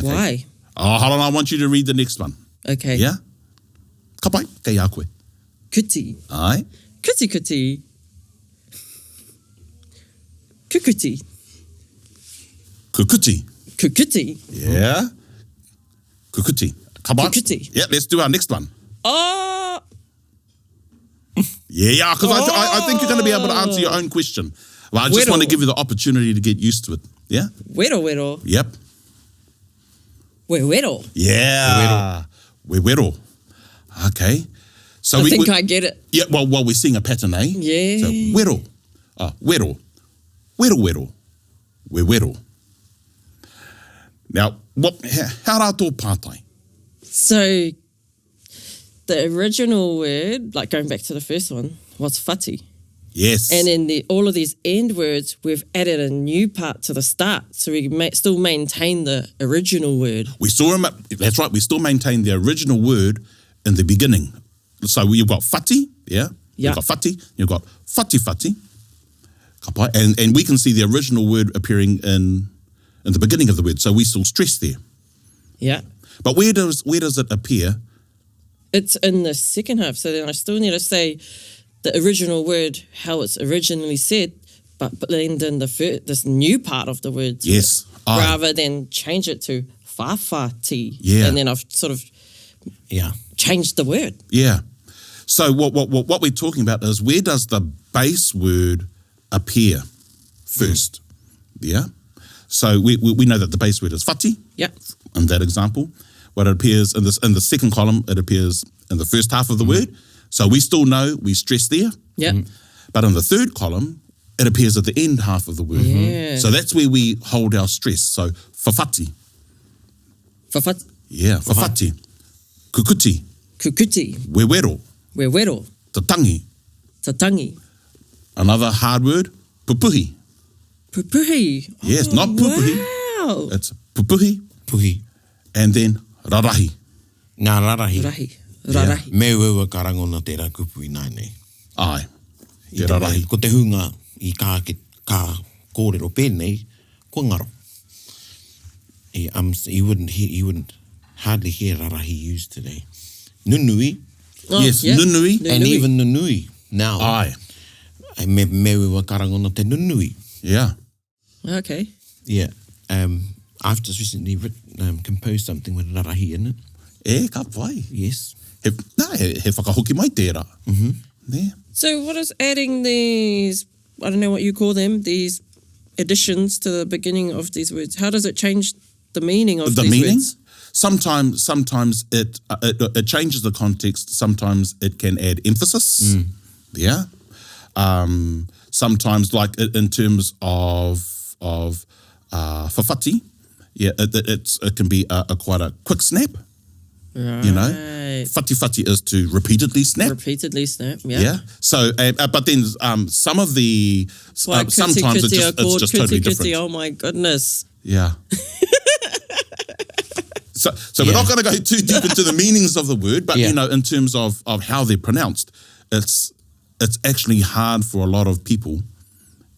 S4: Why?
S3: Oh, hold on. I want you to read the next one.
S4: Okay.
S3: Yeah. Ka pai, kei a koe.
S4: Kuti.
S3: Ai.
S4: Kuti kuti. Kukuti.
S3: Kukuti.
S4: Kukuti.
S3: Yeah. Kukuti. Come on.
S4: Kukuti.
S3: Yeah, let's do our next one.
S4: Oh,
S3: Yeah, yeah, because I, I, I think you're going to be able to answer your own question. Well, I just want to
S4: Wero.
S3: give you the opportunity to get used to it. Yeah?
S4: wero wero.
S3: Yep.
S4: Wero.
S3: Yeah. Wewero. Okay. So
S4: I
S3: we,
S4: think
S3: we-
S4: I get it.
S3: Yeah, well, well, we're seeing a pattern, eh?
S4: Yeah.
S3: So wero. Wero. Wero wero. Wewero. Now, what, how rā tō pātai?
S4: So the original word, like going back to the first one, was fati.
S3: Yes.
S4: And in the all of these end words, we've added a new part to the start, so we ma- still maintain the original word.
S3: We still rem- that's right. We still maintain the original word in the beginning. So you've got fati, yeah.
S4: Yeah.
S3: You've got fati. You've got fati fati. Ka pai. And and we can see the original word appearing in in the beginning of the word. So we still stress there.
S4: Yeah.
S3: But where does where does it appear?
S4: It's in the second half, so then I still need to say the original word how it's originally said, but blend in the this new part of the word. to
S3: Yes.
S4: it,
S3: Aye.
S4: rather than change it to fa fa ti.
S3: Yeah.
S4: And then I've sort of
S2: Yeah.
S4: changed the word.
S3: Yeah. So what what what, what we're talking about is where does the base word appear first? Yeah. So we, we, we know that the base word is fati.
S4: Yeah.
S3: in that example. What it appears in this in the second column, it appears in the first half of the word. So we still know we stress there.
S4: Yeah.
S3: But in the third column, it appears at the end half of the word.
S4: Yeah.
S3: So that's where we hold our stress. So whawhati.
S4: Fa fa
S3: Yeah, whawhati. Kukuti,
S4: kukuti,
S3: wewero,
S4: wewero,
S3: tatangi.
S4: tatangi.
S3: Another hard word, pupuhi.
S4: Pupuhi.
S3: Yes,
S4: Oh,
S3: not pupuhi.
S4: Wow.
S3: It's pupuhi.
S2: Puhi.
S3: And then rarahi.
S2: Ngā rarahi.
S4: Rahi. Rarahi.
S2: Yeah. Me uaua ka rangona tērā kupu ināianei.
S3: Āe. Te rarahi.
S2: Ko te hunga i kā, ki, kā kōrero pēnei, kua ngaro. I, um, you wouldn't hear, you wouldn't hardly hear rarahi used today. Nunui.
S4: Oh,
S3: yes,
S4: yeah.
S3: nunui.
S4: Nunui.
S2: And even nunui now.
S3: Āe.
S2: Me, me uaua ka rangona te nunui.
S3: Yeah.
S4: Okay.
S2: Yeah. Um, I've just recently written, um, composed something with rarahi in it.
S3: E, ka pai.
S2: Yes.
S3: He, nā, he, he whakahoki mai tērā. Mm -hmm. Nē.
S4: So what is adding these, I don't know what you call them, these additions to the beginning of these words, how does it change the meaning of
S3: The
S4: these
S3: meaning?
S4: words?
S3: Sometimes, sometimes it, uh, it, it changes the context. Sometimes it can add emphasis. Yeah. Um, sometimes, like in terms of of uh, whawhati, yeah, it, it, it's, it can be a, a quite a quick snap. You know,
S4: Right.
S3: whati whati is to repeatedly snap.
S4: Repeatedly snap, yeah.
S3: Yeah. So, uh, uh, but then um, some of the
S4: Why
S3: uh, sometimes it
S4: kuti
S3: just, it's
S4: accord,
S3: just totally
S4: kuti kuti,
S3: different.
S4: Oh my goodness.
S3: Yeah. so, so we're not going to go too deep into the meanings of the word, but
S2: Yeah.
S3: you know, in terms of of how they're pronounced, it's it's actually hard for a lot of people,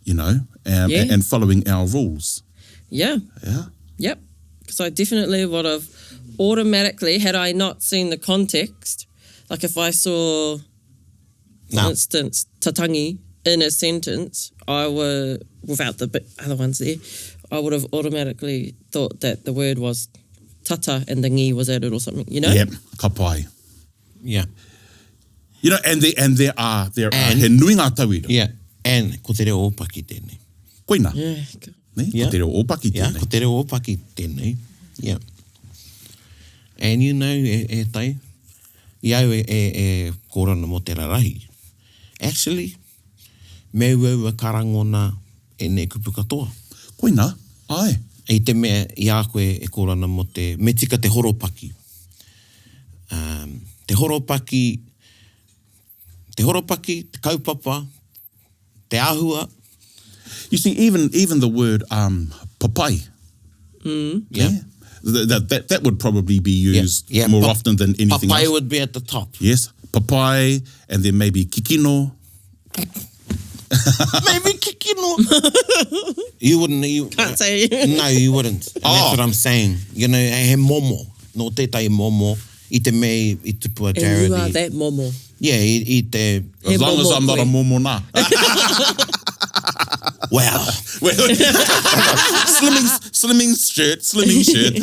S3: you know, um,
S4: Yeah.
S3: and, and following our rules.
S4: Yeah.
S3: Yeah.
S4: Yep. Because I definitely would have automatically, had I not seen the context, like if I saw, for
S2: No.
S4: instance, tatangi in a sentence, I would, without the bit, other ones there, I would have automatically thought that the word was tata and the ngi was added or something, you know?
S3: Yep. Ka pai.
S2: Yeah.
S3: You know, and there and there are there
S2: And-
S3: are he nui ngā tauira.
S2: Yeah. And ko te reo ōpaki tēnei.
S3: Koina.
S4: Yeah.
S3: Ne?
S2: Yeah.
S3: Ko te reo ōpaki
S2: Yeah,
S3: tēnei.
S2: ko te reo ōpaki tēnei. Yeah. And you know, e, e tai, i au e, e, e kōrana mō te rarahi. Actually, me uaua ka rangona ēnei kupu katoa.
S3: Koina, ai.
S2: I te mea i a koe e kōrana mō te, me tika te horopaki. Um, te horopaki, te horopaki, te kaupapa, te āhua.
S3: You see, even even the word um, papai,
S2: Yeah.
S3: Th- that, that that would probably be used
S2: Yeah.
S3: more
S2: Pa-
S3: often than anything
S2: Papai
S3: else.
S2: would be at the top.
S3: Yes, papai, and then maybe kikino.
S2: Maybe kikino. you wouldn't. You,
S4: Can't say.
S2: No, you wouldn't. And
S3: Oh.
S2: That's what I'm saying. You know, he momo. No tētahi momo. I te mei i tupu a
S4: And
S2: Jared.
S4: you are
S2: i-
S4: that momo.
S2: Yeah, i, i te...
S4: He
S3: As long as
S4: momo
S3: I'm not a
S4: koe.
S3: momo nā.
S2: Wow.
S3: Well, slimming, slimming shirt, slimming shirt.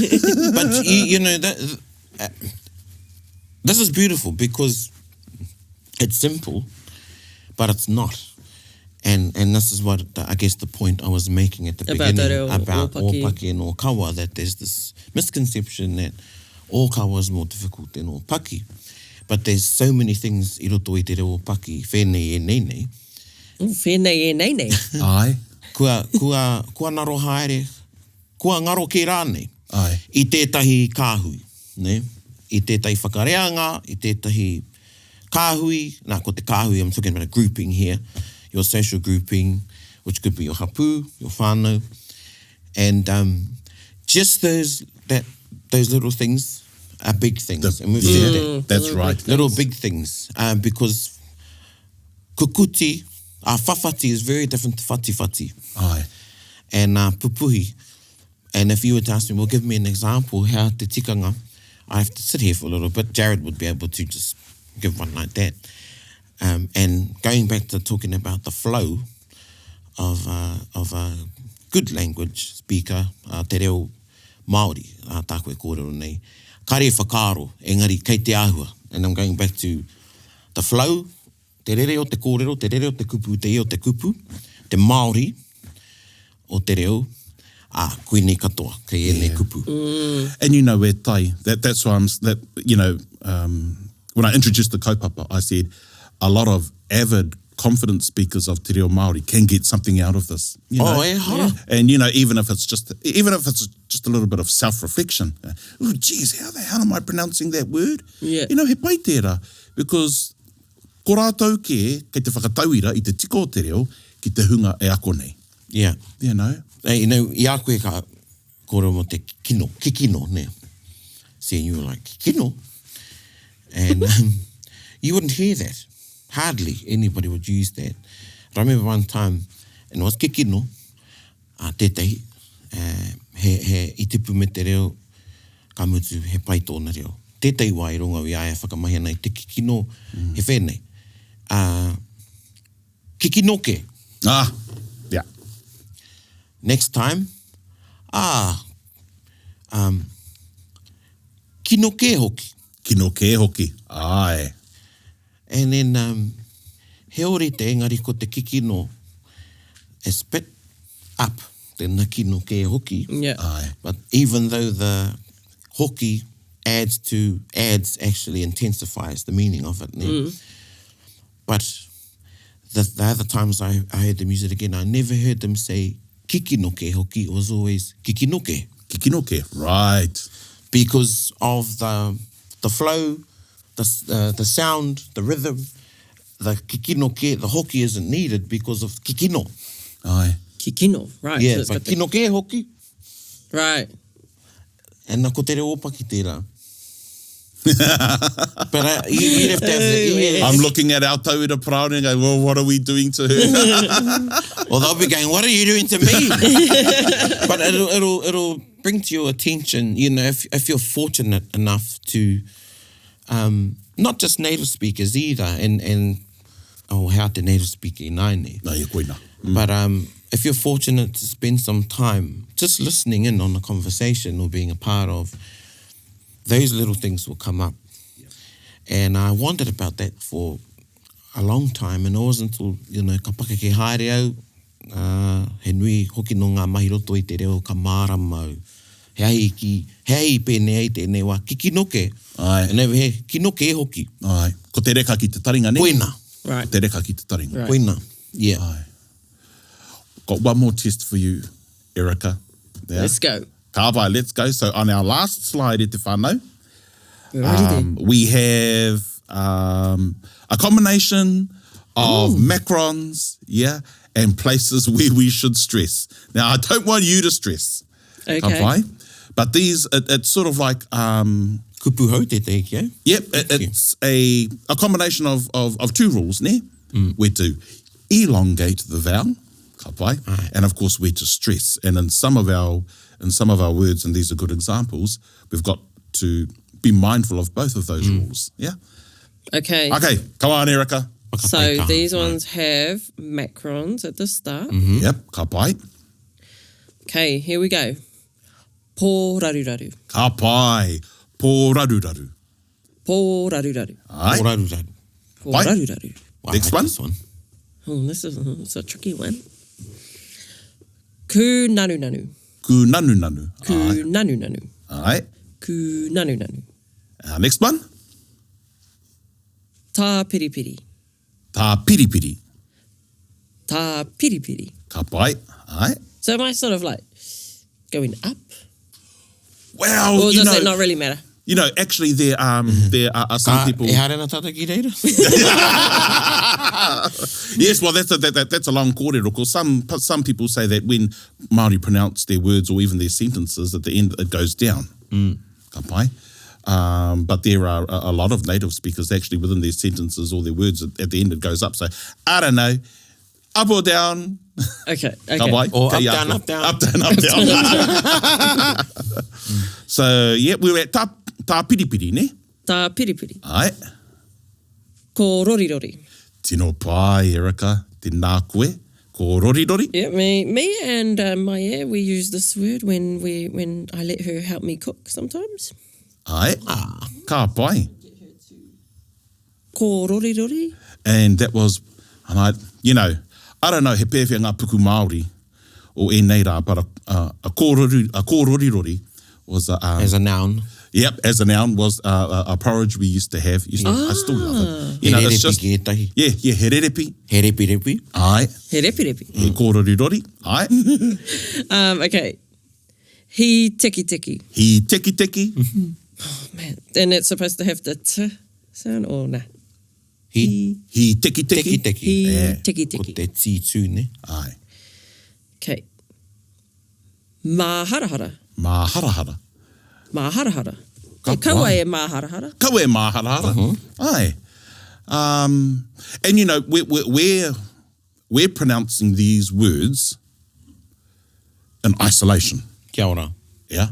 S2: But, you, you know, that, uh, this is beautiful because it's simple, but it's not. And and this is what the, I guess the point I was making at the
S4: About that
S2: beginning
S4: o-
S2: about
S4: ōpaki.
S2: ōpaki and ōkawa, that there's this misconception that ōkawa is more difficult than ōpaki. But there's so many things i roto i te reo ōpaki, whēnei e nei nei.
S4: Ooh, whēnei e nei nei.
S3: Ai,
S2: Kua, kua, kua ngaro haere, kua ngaro kē rānei.
S3: Ai.
S2: I tētahi kāhui, ne? I tētahi whakareanga, i tētahi kāhui, nā, ko te kāhui, I'm talking about a grouping here, your social grouping, which could be your hapū, your whānau, and um, just those, that, those little things are big things. and we've said
S3: yeah,
S2: that
S3: that's
S4: little
S3: right.
S4: big
S2: little big things um, because kukuti, uh, whawhati is very different to whati whati
S3: Ai.
S2: and uh, pupuhi. And if you were to ask me, well, give me an example, how te tikanga, I have to sit here for a little bit. Jared would be able to just give one like that. Um, and going back to talking about the flow of, uh, of a good language speaker, uh, te reo Māori, uh, tāku e kōrero nei, kare whakaaro, engari kei te āhua. And I'm going back to the flow, te rere o te kōrero, te rere o te kupu, te i o te kupu, te Māori o te reo, ā, koinei katoa, kei ēnei kupu.
S3: And you know where tai, that, that's why I'm, that, you know, um, when I introduced the kaupapa, I said a lot of avid, confident speakers of te reo Māori can get something out of this. You know?
S2: Oh, e hara.
S3: And you know, even if it's just even if it's just a little bit of self-reflection. Oh, geez, how the hell am I pronouncing that word?
S4: Yeah.
S3: You know, he pai tērā. Because ko rātou kē, kei te whakatauira i te tiko o te reo ki te hunga e ako nei.
S2: Yeah.
S3: You know?
S2: Hey, you know, i a koe ka kōrero mō te kino, kikino, nē. See, and you were like, kikino? And um, you wouldn't hear that. Hardly anybody would use that. But I remember one time, and it was kikino, a tētahi, uh, he, he, i tipu me te reo, ka mutu, he pai tōna reo. Tētahi wā i rongo au i a ia whakamahi ana i te kikino, mm. he whēnei. Uh, kikino ke.
S3: Ah, yeah.
S2: Next time, ah, um, kino kē hoki.
S3: Kino kē hoki, āe.
S2: And then, um, he ōrite engari ko te kikino is bit up than the kino kē hoki.
S4: Yeah.
S3: Āe.
S2: But even though the hoki adds to, adds actually intensifies the meaning of it. Mm. But the, the other times I, I heard them use it again, I never heard them say kikinoke hoki, it was always kikinoke.
S3: Kikinoke, right.
S2: Because of the, the flow, the, uh, the sound, the rhythm, the kikinoke, the hoki isn't needed because of kikino.
S3: Aye.
S4: Kikino, right.
S2: Yeah, so but the... kinoke hoki.
S4: Right.
S2: And ko te reo ōpaki tērā. but uh, you, you'd have to have the ears.
S3: I'm looking at our tauira Paraone and going, well, what are we doing to her?
S2: well, they'll be going, what are you doing to me? but it'll, it'll, it'll bring to your attention, you know, if, if you're fortunate enough to, um, not just native speakers either, and, and oh, how te native speaker ināianei.
S3: Nā, ia koina.
S2: Mm. But um, if you're fortunate to spend some time just listening in on a conversation or being a part of, those little things will come up. And I wondered about that for a long time, and it wasn't until, you know, ka pakeke haere au, uh, he nui hoki no ngā mahi roto i te reo ka mārama au. He ahi ki, he ahi i pēnei ai tēnei wā, ki kinoke.
S3: Ai.
S2: And over here, kinoke hoki.
S3: Ai. Ko te reka ki te taringa, ne?
S2: Koina.
S4: Right.
S3: Ko te reka ki te taringa.
S4: Right.
S2: Koina. Yeah.
S3: Ai. Got one more test for you, Erica.
S4: Yeah. Let's go.
S3: Ka pai, let's go. So on our last slide e te whanau, um, we have um, a combination of Ooh. macrons, yeah, and places where we should stress. Now, I don't want you to stress.
S4: Okay.
S3: Ka pai. But these, it, it's sort of like... Um,
S2: Kupu hou tētahi ki au.
S3: Yep, it, it's a, a combination of, of, of two rules, ne? Mm. Where to elongate the vowel, ka pai, and of course where to stress. And in some of our in some of our words, and these are good examples, we've got to be mindful of both of those mm. rules. Yeah.
S4: Okay.
S3: Okay, come on, Erica.
S4: So these ones have macrons at the start.
S3: Mm -hmm. Yep, ka pai.
S4: Okay, here we go. Pō raruraru.
S3: Ka pai. Pō raruraru.
S4: Pō raruraru.
S3: Ai.
S2: Pō raruraru.
S4: Pō raruraru.
S2: Wow,
S3: Next one.
S2: This one.
S4: Oh, this is it's a tricky one. Ku nanu nanu.
S3: Ku nanu nanu.
S4: Ku Aye. nanu nanu.
S3: Aye.
S4: Ku nanu nanu.
S3: Uh, next one.
S4: Tā piripiri.
S3: Tā piripiri.
S4: Tā piripiri.
S3: Ka pai. Aye.
S4: So am I sort of like going up?
S3: Well,
S4: or
S3: you
S4: does
S3: know,
S4: it not really matter?
S3: You know, actually, there um there are, are some
S2: Ka,
S3: people.
S2: E haere ana tātou ki reira?
S3: yes, well, that's a, that, that, that's a long kōrero. Of course, some some people say that when Māori pronounce their words or even their sentences, at the end it goes down. Mm. Ka pai. Um, but there are a, a lot of native speakers actually within their sentences or their words at, at the end it goes up. So I don't know, up or down.
S4: Okay. Okay.
S3: Ka pai.
S2: Or up,
S3: Kei a
S2: down,
S3: koe.
S2: up, down.
S3: Up, down, up, down. so, yeah, we were at tā, tā piripiri, ne?
S4: Tā piripiri.
S3: Ai.
S4: Ko rorirori.
S3: Tino pai, Erica. Tēnā koe. Ko rorirori.
S4: Yeah, me, me and uh, Maia, we use this word when we when I let her help me cook sometimes.
S3: Ai. Ka pai.
S4: Ko rorirori.
S3: And that was, and I, you know, I don't know he pēwhea ngā puku Māori o ēnei rā, but a, a, a, kōrori, a kōrorirori was a... Um,
S2: as a noun.
S3: Yep, as a noun was a, a, a porridge we used to have. Used to, ah. I still love it.
S2: You know, it's just, ki ētahi.
S3: Yeah, yeah, he rerepi.
S2: He repirepi.
S3: Ai.
S4: He repirepi.
S3: He kōrorirori. Ai.
S4: um, okay. He tiki tiki.
S3: He tiki tiki.
S4: Oh, man. And it's supposed to have the t sound or nah?
S2: He,
S3: he tiki tiki.
S2: Tiki tiki.
S4: He yeah. tiki tiki.
S2: Ko te tī tū, ne?
S3: Ai.
S4: Okay. Māharahara.
S3: Māharahara.
S4: Māharahara.
S3: Ka
S4: E kaua
S3: pai.
S4: e māharahara.
S3: Kaua e māharahara. Aye. Um, and you know, we're, we're, we're, we're pronouncing these words in isolation.
S2: Kia ora.
S3: Yeah.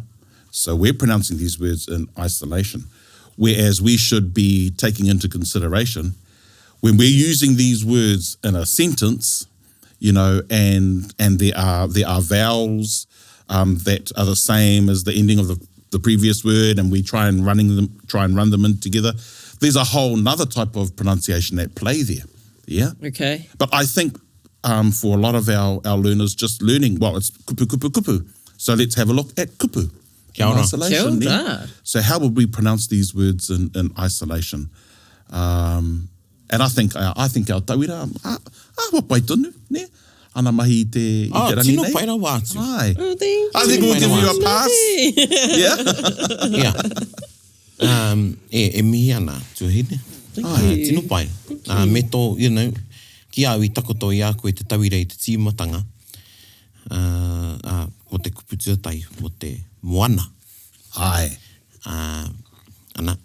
S3: So we're pronouncing these words in isolation, whereas we should be taking into consideration when we're using these words in a sentence, you know, and and there are there are vowels um, that are the same as the ending of the, the previous word, and we try and running them try and run them in together. There's a whole nother type of pronunciation at play there. Yeah.
S4: Okay.
S3: But I think um, for a lot of our, our learners, just learning, well, it's kupu, kupu, kupu. So let's have a look at kupu.
S2: Kia
S3: In
S2: ora.
S3: isolation.
S4: Kia
S3: yeah.
S4: ora.
S3: So how would we pronounce these words in, in isolation? Um, and I think uh, I think our tauira, ah, ah, wa pai tonu, ne? Ana mahi i te, i
S2: Oh,
S3: te rangi
S2: tino
S3: nei.
S2: pai rawa atu.
S3: Ai.
S4: Oh, thank
S3: I think
S4: you.
S3: we'll give you a pass. Yeah.
S2: Yeah. Um, e, e mihi ana, tuahine.
S4: Thank
S2: Ah,
S4: you.
S2: Tino pai. Uh, me tō, you know, ki au i takoto i a koe te tauira i te tīmatanga, uh, uh, ko te kupu tuatahi mo te moana.
S3: Ai.
S2: Uh, ana,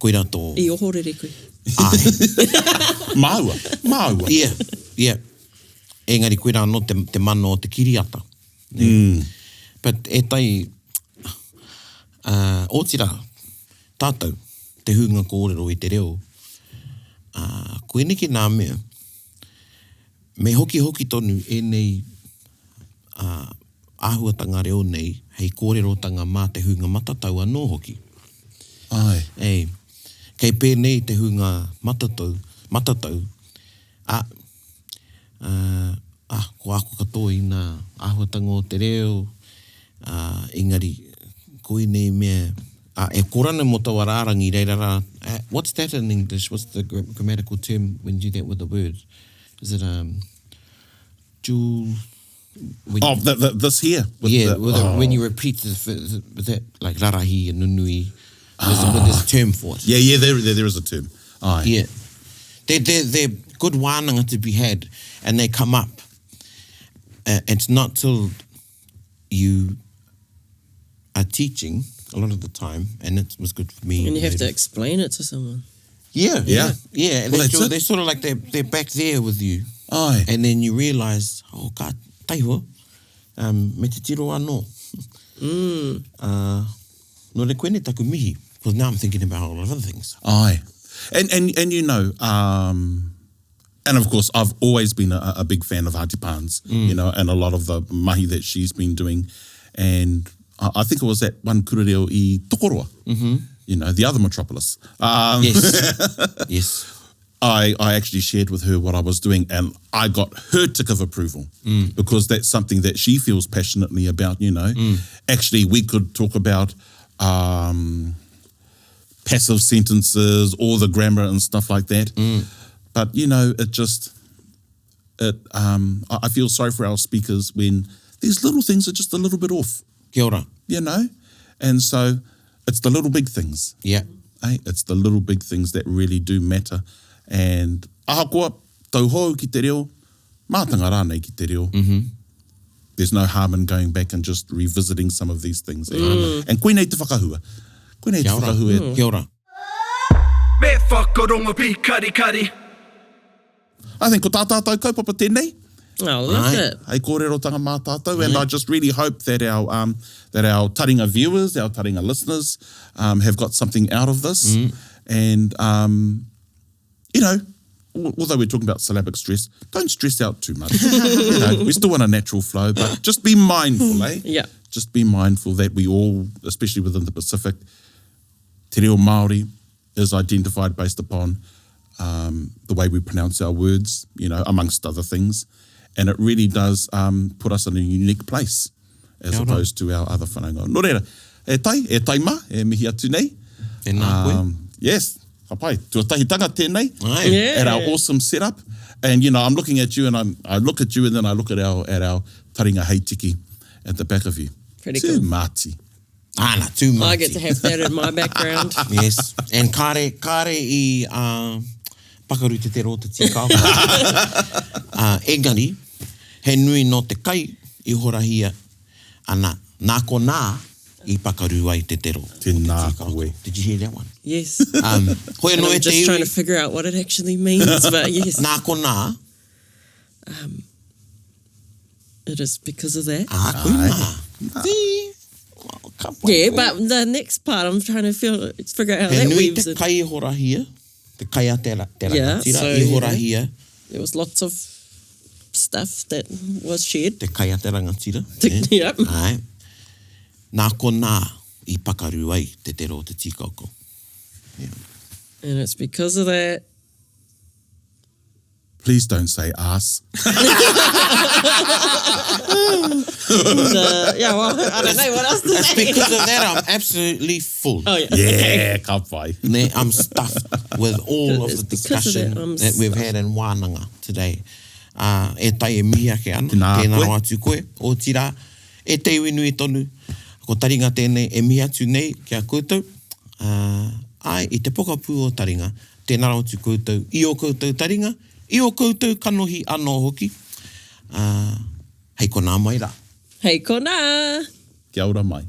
S2: koira tō...
S4: I ohorere koe.
S2: Ai.
S3: Māua. Māua.
S2: Yeah, yeah. Engari koira anō te, te mana o te kiriata. Mm. But e tai, uh, ōtira, tātou, te hunga kōrero i te reo, uh, koineki nā mea, me hoki hoki tonu ēnei uh, āhuatanga reo nei hei kōrerotanga mā te hunga matatau anō hoki.
S3: Ai.
S2: Ei, kei pēnei te hunga matatau, matatau, a, uh, ah, ko ako katoa i nā āhuatanga o te reo, uh, engari, koinei mea, ah, e korana mō taua rārangi reira rā, uh, what's that in English? What's the grammatical term when you do that with a word? Is it um, dual... When,
S3: Oh, the, the, this here. With
S2: yeah,
S3: the,
S2: with the-
S3: oh.
S2: when you repeat the, the, that, like rarahi and nunui, there's, a, there's a term for it.
S3: Yeah, yeah, there, there, there is a term. Aye.
S2: Yeah. They're, they're, they're good wānanga to be had and they come up. Uh, it's not till you are teaching a lot of the time, and it was good for me.
S4: And you have to
S2: later.
S4: explain it to someone.
S2: Yeah.
S3: Yeah.
S2: Yeah.
S3: Well,
S2: they're,
S3: that's
S2: sort,
S3: it.
S2: they're sort of like they're, they're back there with you.
S3: Aye.
S2: And then you realise, oh, ka taiho, um, me te tiro anō. Mm. Uh, nō re koe taku mihi, because now I'm thinking about a lot of other things.
S3: Aye. And, and, and you know, um, and of course, I've always been a, a big fan of Auntie Pans, you know, and a lot of the mahi that she's been doing. And I, I think it was that one kura reo i Tokoroa, mm-hmm. you know, the other metropolis. Um,
S2: Yes. yes.
S3: I, I actually shared with her what I was doing and I got her tick of approval because that's something that she feels passionately about, you know. Actually, we could talk about um, passive sentences or the grammar and stuff like that. But, you know, it just, it, um, I, I feel sorry for our speakers when these little things are just a little bit off,
S2: Kia ora.
S3: you know? And so it's the little big things.
S2: Yeah.
S3: Eh? It's the little big things that really do matter. And ahakoa tauhou ki te reo, mātanga rānei ki te reo. Mm -hmm. There's no harm in going back and just revisiting some of these things. Mm. And koinei te whakahua. Koinei te
S2: Kia ora.
S3: whakahua.
S2: Kia ora.
S1: Me whakarongo pi kari kari.
S3: I think ko tā tātou kaupapa tēnei.
S4: I love
S2: Right.
S4: it.
S3: Hei kōrerotanga mā tātou. And I just really hope that our, um, that our taringa viewers, our taringa listeners um, have got something out of this. And, um, you know, although we're talking about syllabic stress, don't stress out too much. you know, we still want a natural flow, but just be mindful, eh?
S4: Yeah.
S3: Just be mindful that we all, especially within the Pacific, te reo Māori is identified based upon um, the way we pronounce our words, you know, amongst other things. And it really does um, put us in a unique place as
S2: Kia ora.
S3: opposed to our other whanaunga. Nō reira, e tai, e tai mā, e mihi atu nei.
S2: Tēnā koe.
S3: Um, yes, ka pai. Tuatahitanga tēnei.
S2: Ai.
S4: Yeah.
S3: At our awesome setup. And, you know, I'm looking at you and I'm, I look at you and then I look at our, at our taringa heitiki at the back of you.
S4: Pretty
S3: Tū
S4: cool.
S3: mati.
S2: Ana, tū mati.
S4: I get to have that in my background.
S2: Yes. And kāre, kāre i uh, pakaru te te rō te tīkao. uh, engari, he nui no te kai i horahia ana, nā ko nā, I pakaru ai te tero.
S3: Tēnā koe.
S2: Did you hear that one?
S4: Yes.
S2: Um, hoi
S4: And
S2: anō
S4: I'm
S2: e te
S4: just trying to
S2: iwi.
S4: figure out what it actually means, but yes.
S2: Nā konā.
S4: It is because of that.
S2: Ā, koinā. See? Oh, ka pai
S4: Yeah,
S2: koe.
S4: but the next part, I'm trying to feel, figure out how
S2: He
S4: that
S2: nui
S4: weaves
S2: te
S4: in.
S2: kai i horahia, te kai a te, ra, te
S4: Yeah,
S2: rangatira
S4: so,
S2: i
S4: you know.
S2: horahia,
S4: There was lots of stuff that was shared.
S2: te kai a te rangatira.
S4: Te-
S2: eh?
S4: yep.
S2: Āe. Nā konā i pakaru ai te tero o te tīkoko. Yeah.
S4: And it's because of that.
S3: Please don't say ass.
S4: The, yeah, well, I don't know what else to
S2: It's
S4: say.
S2: because of that I'm absolutely full.
S4: Oh, yeah.
S3: Yeah, ka pai.
S2: Ne, I'm stuffed with all of
S4: It's
S2: the
S4: because of
S2: discussion
S4: that I'm
S2: that we've had in wānanga today. Uh, e tai e mihi ake ana,
S3: Tēnā
S2: tēnā
S3: koe.
S2: rawa atu koe, otirā, e te iwi nui tonu, ko taringa tēnei e mihi atu nei ki a koutou, uh, ai, i te pokapū o taringa, tēnā rawa atu koutou i o koutou taringa, i o koutou kanohi anō hoki, uh, hei konā mai rā.
S4: Hei konā!
S3: Kia ora mai.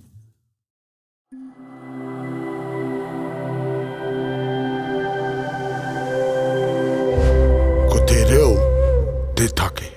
S5: Ko te reo te take.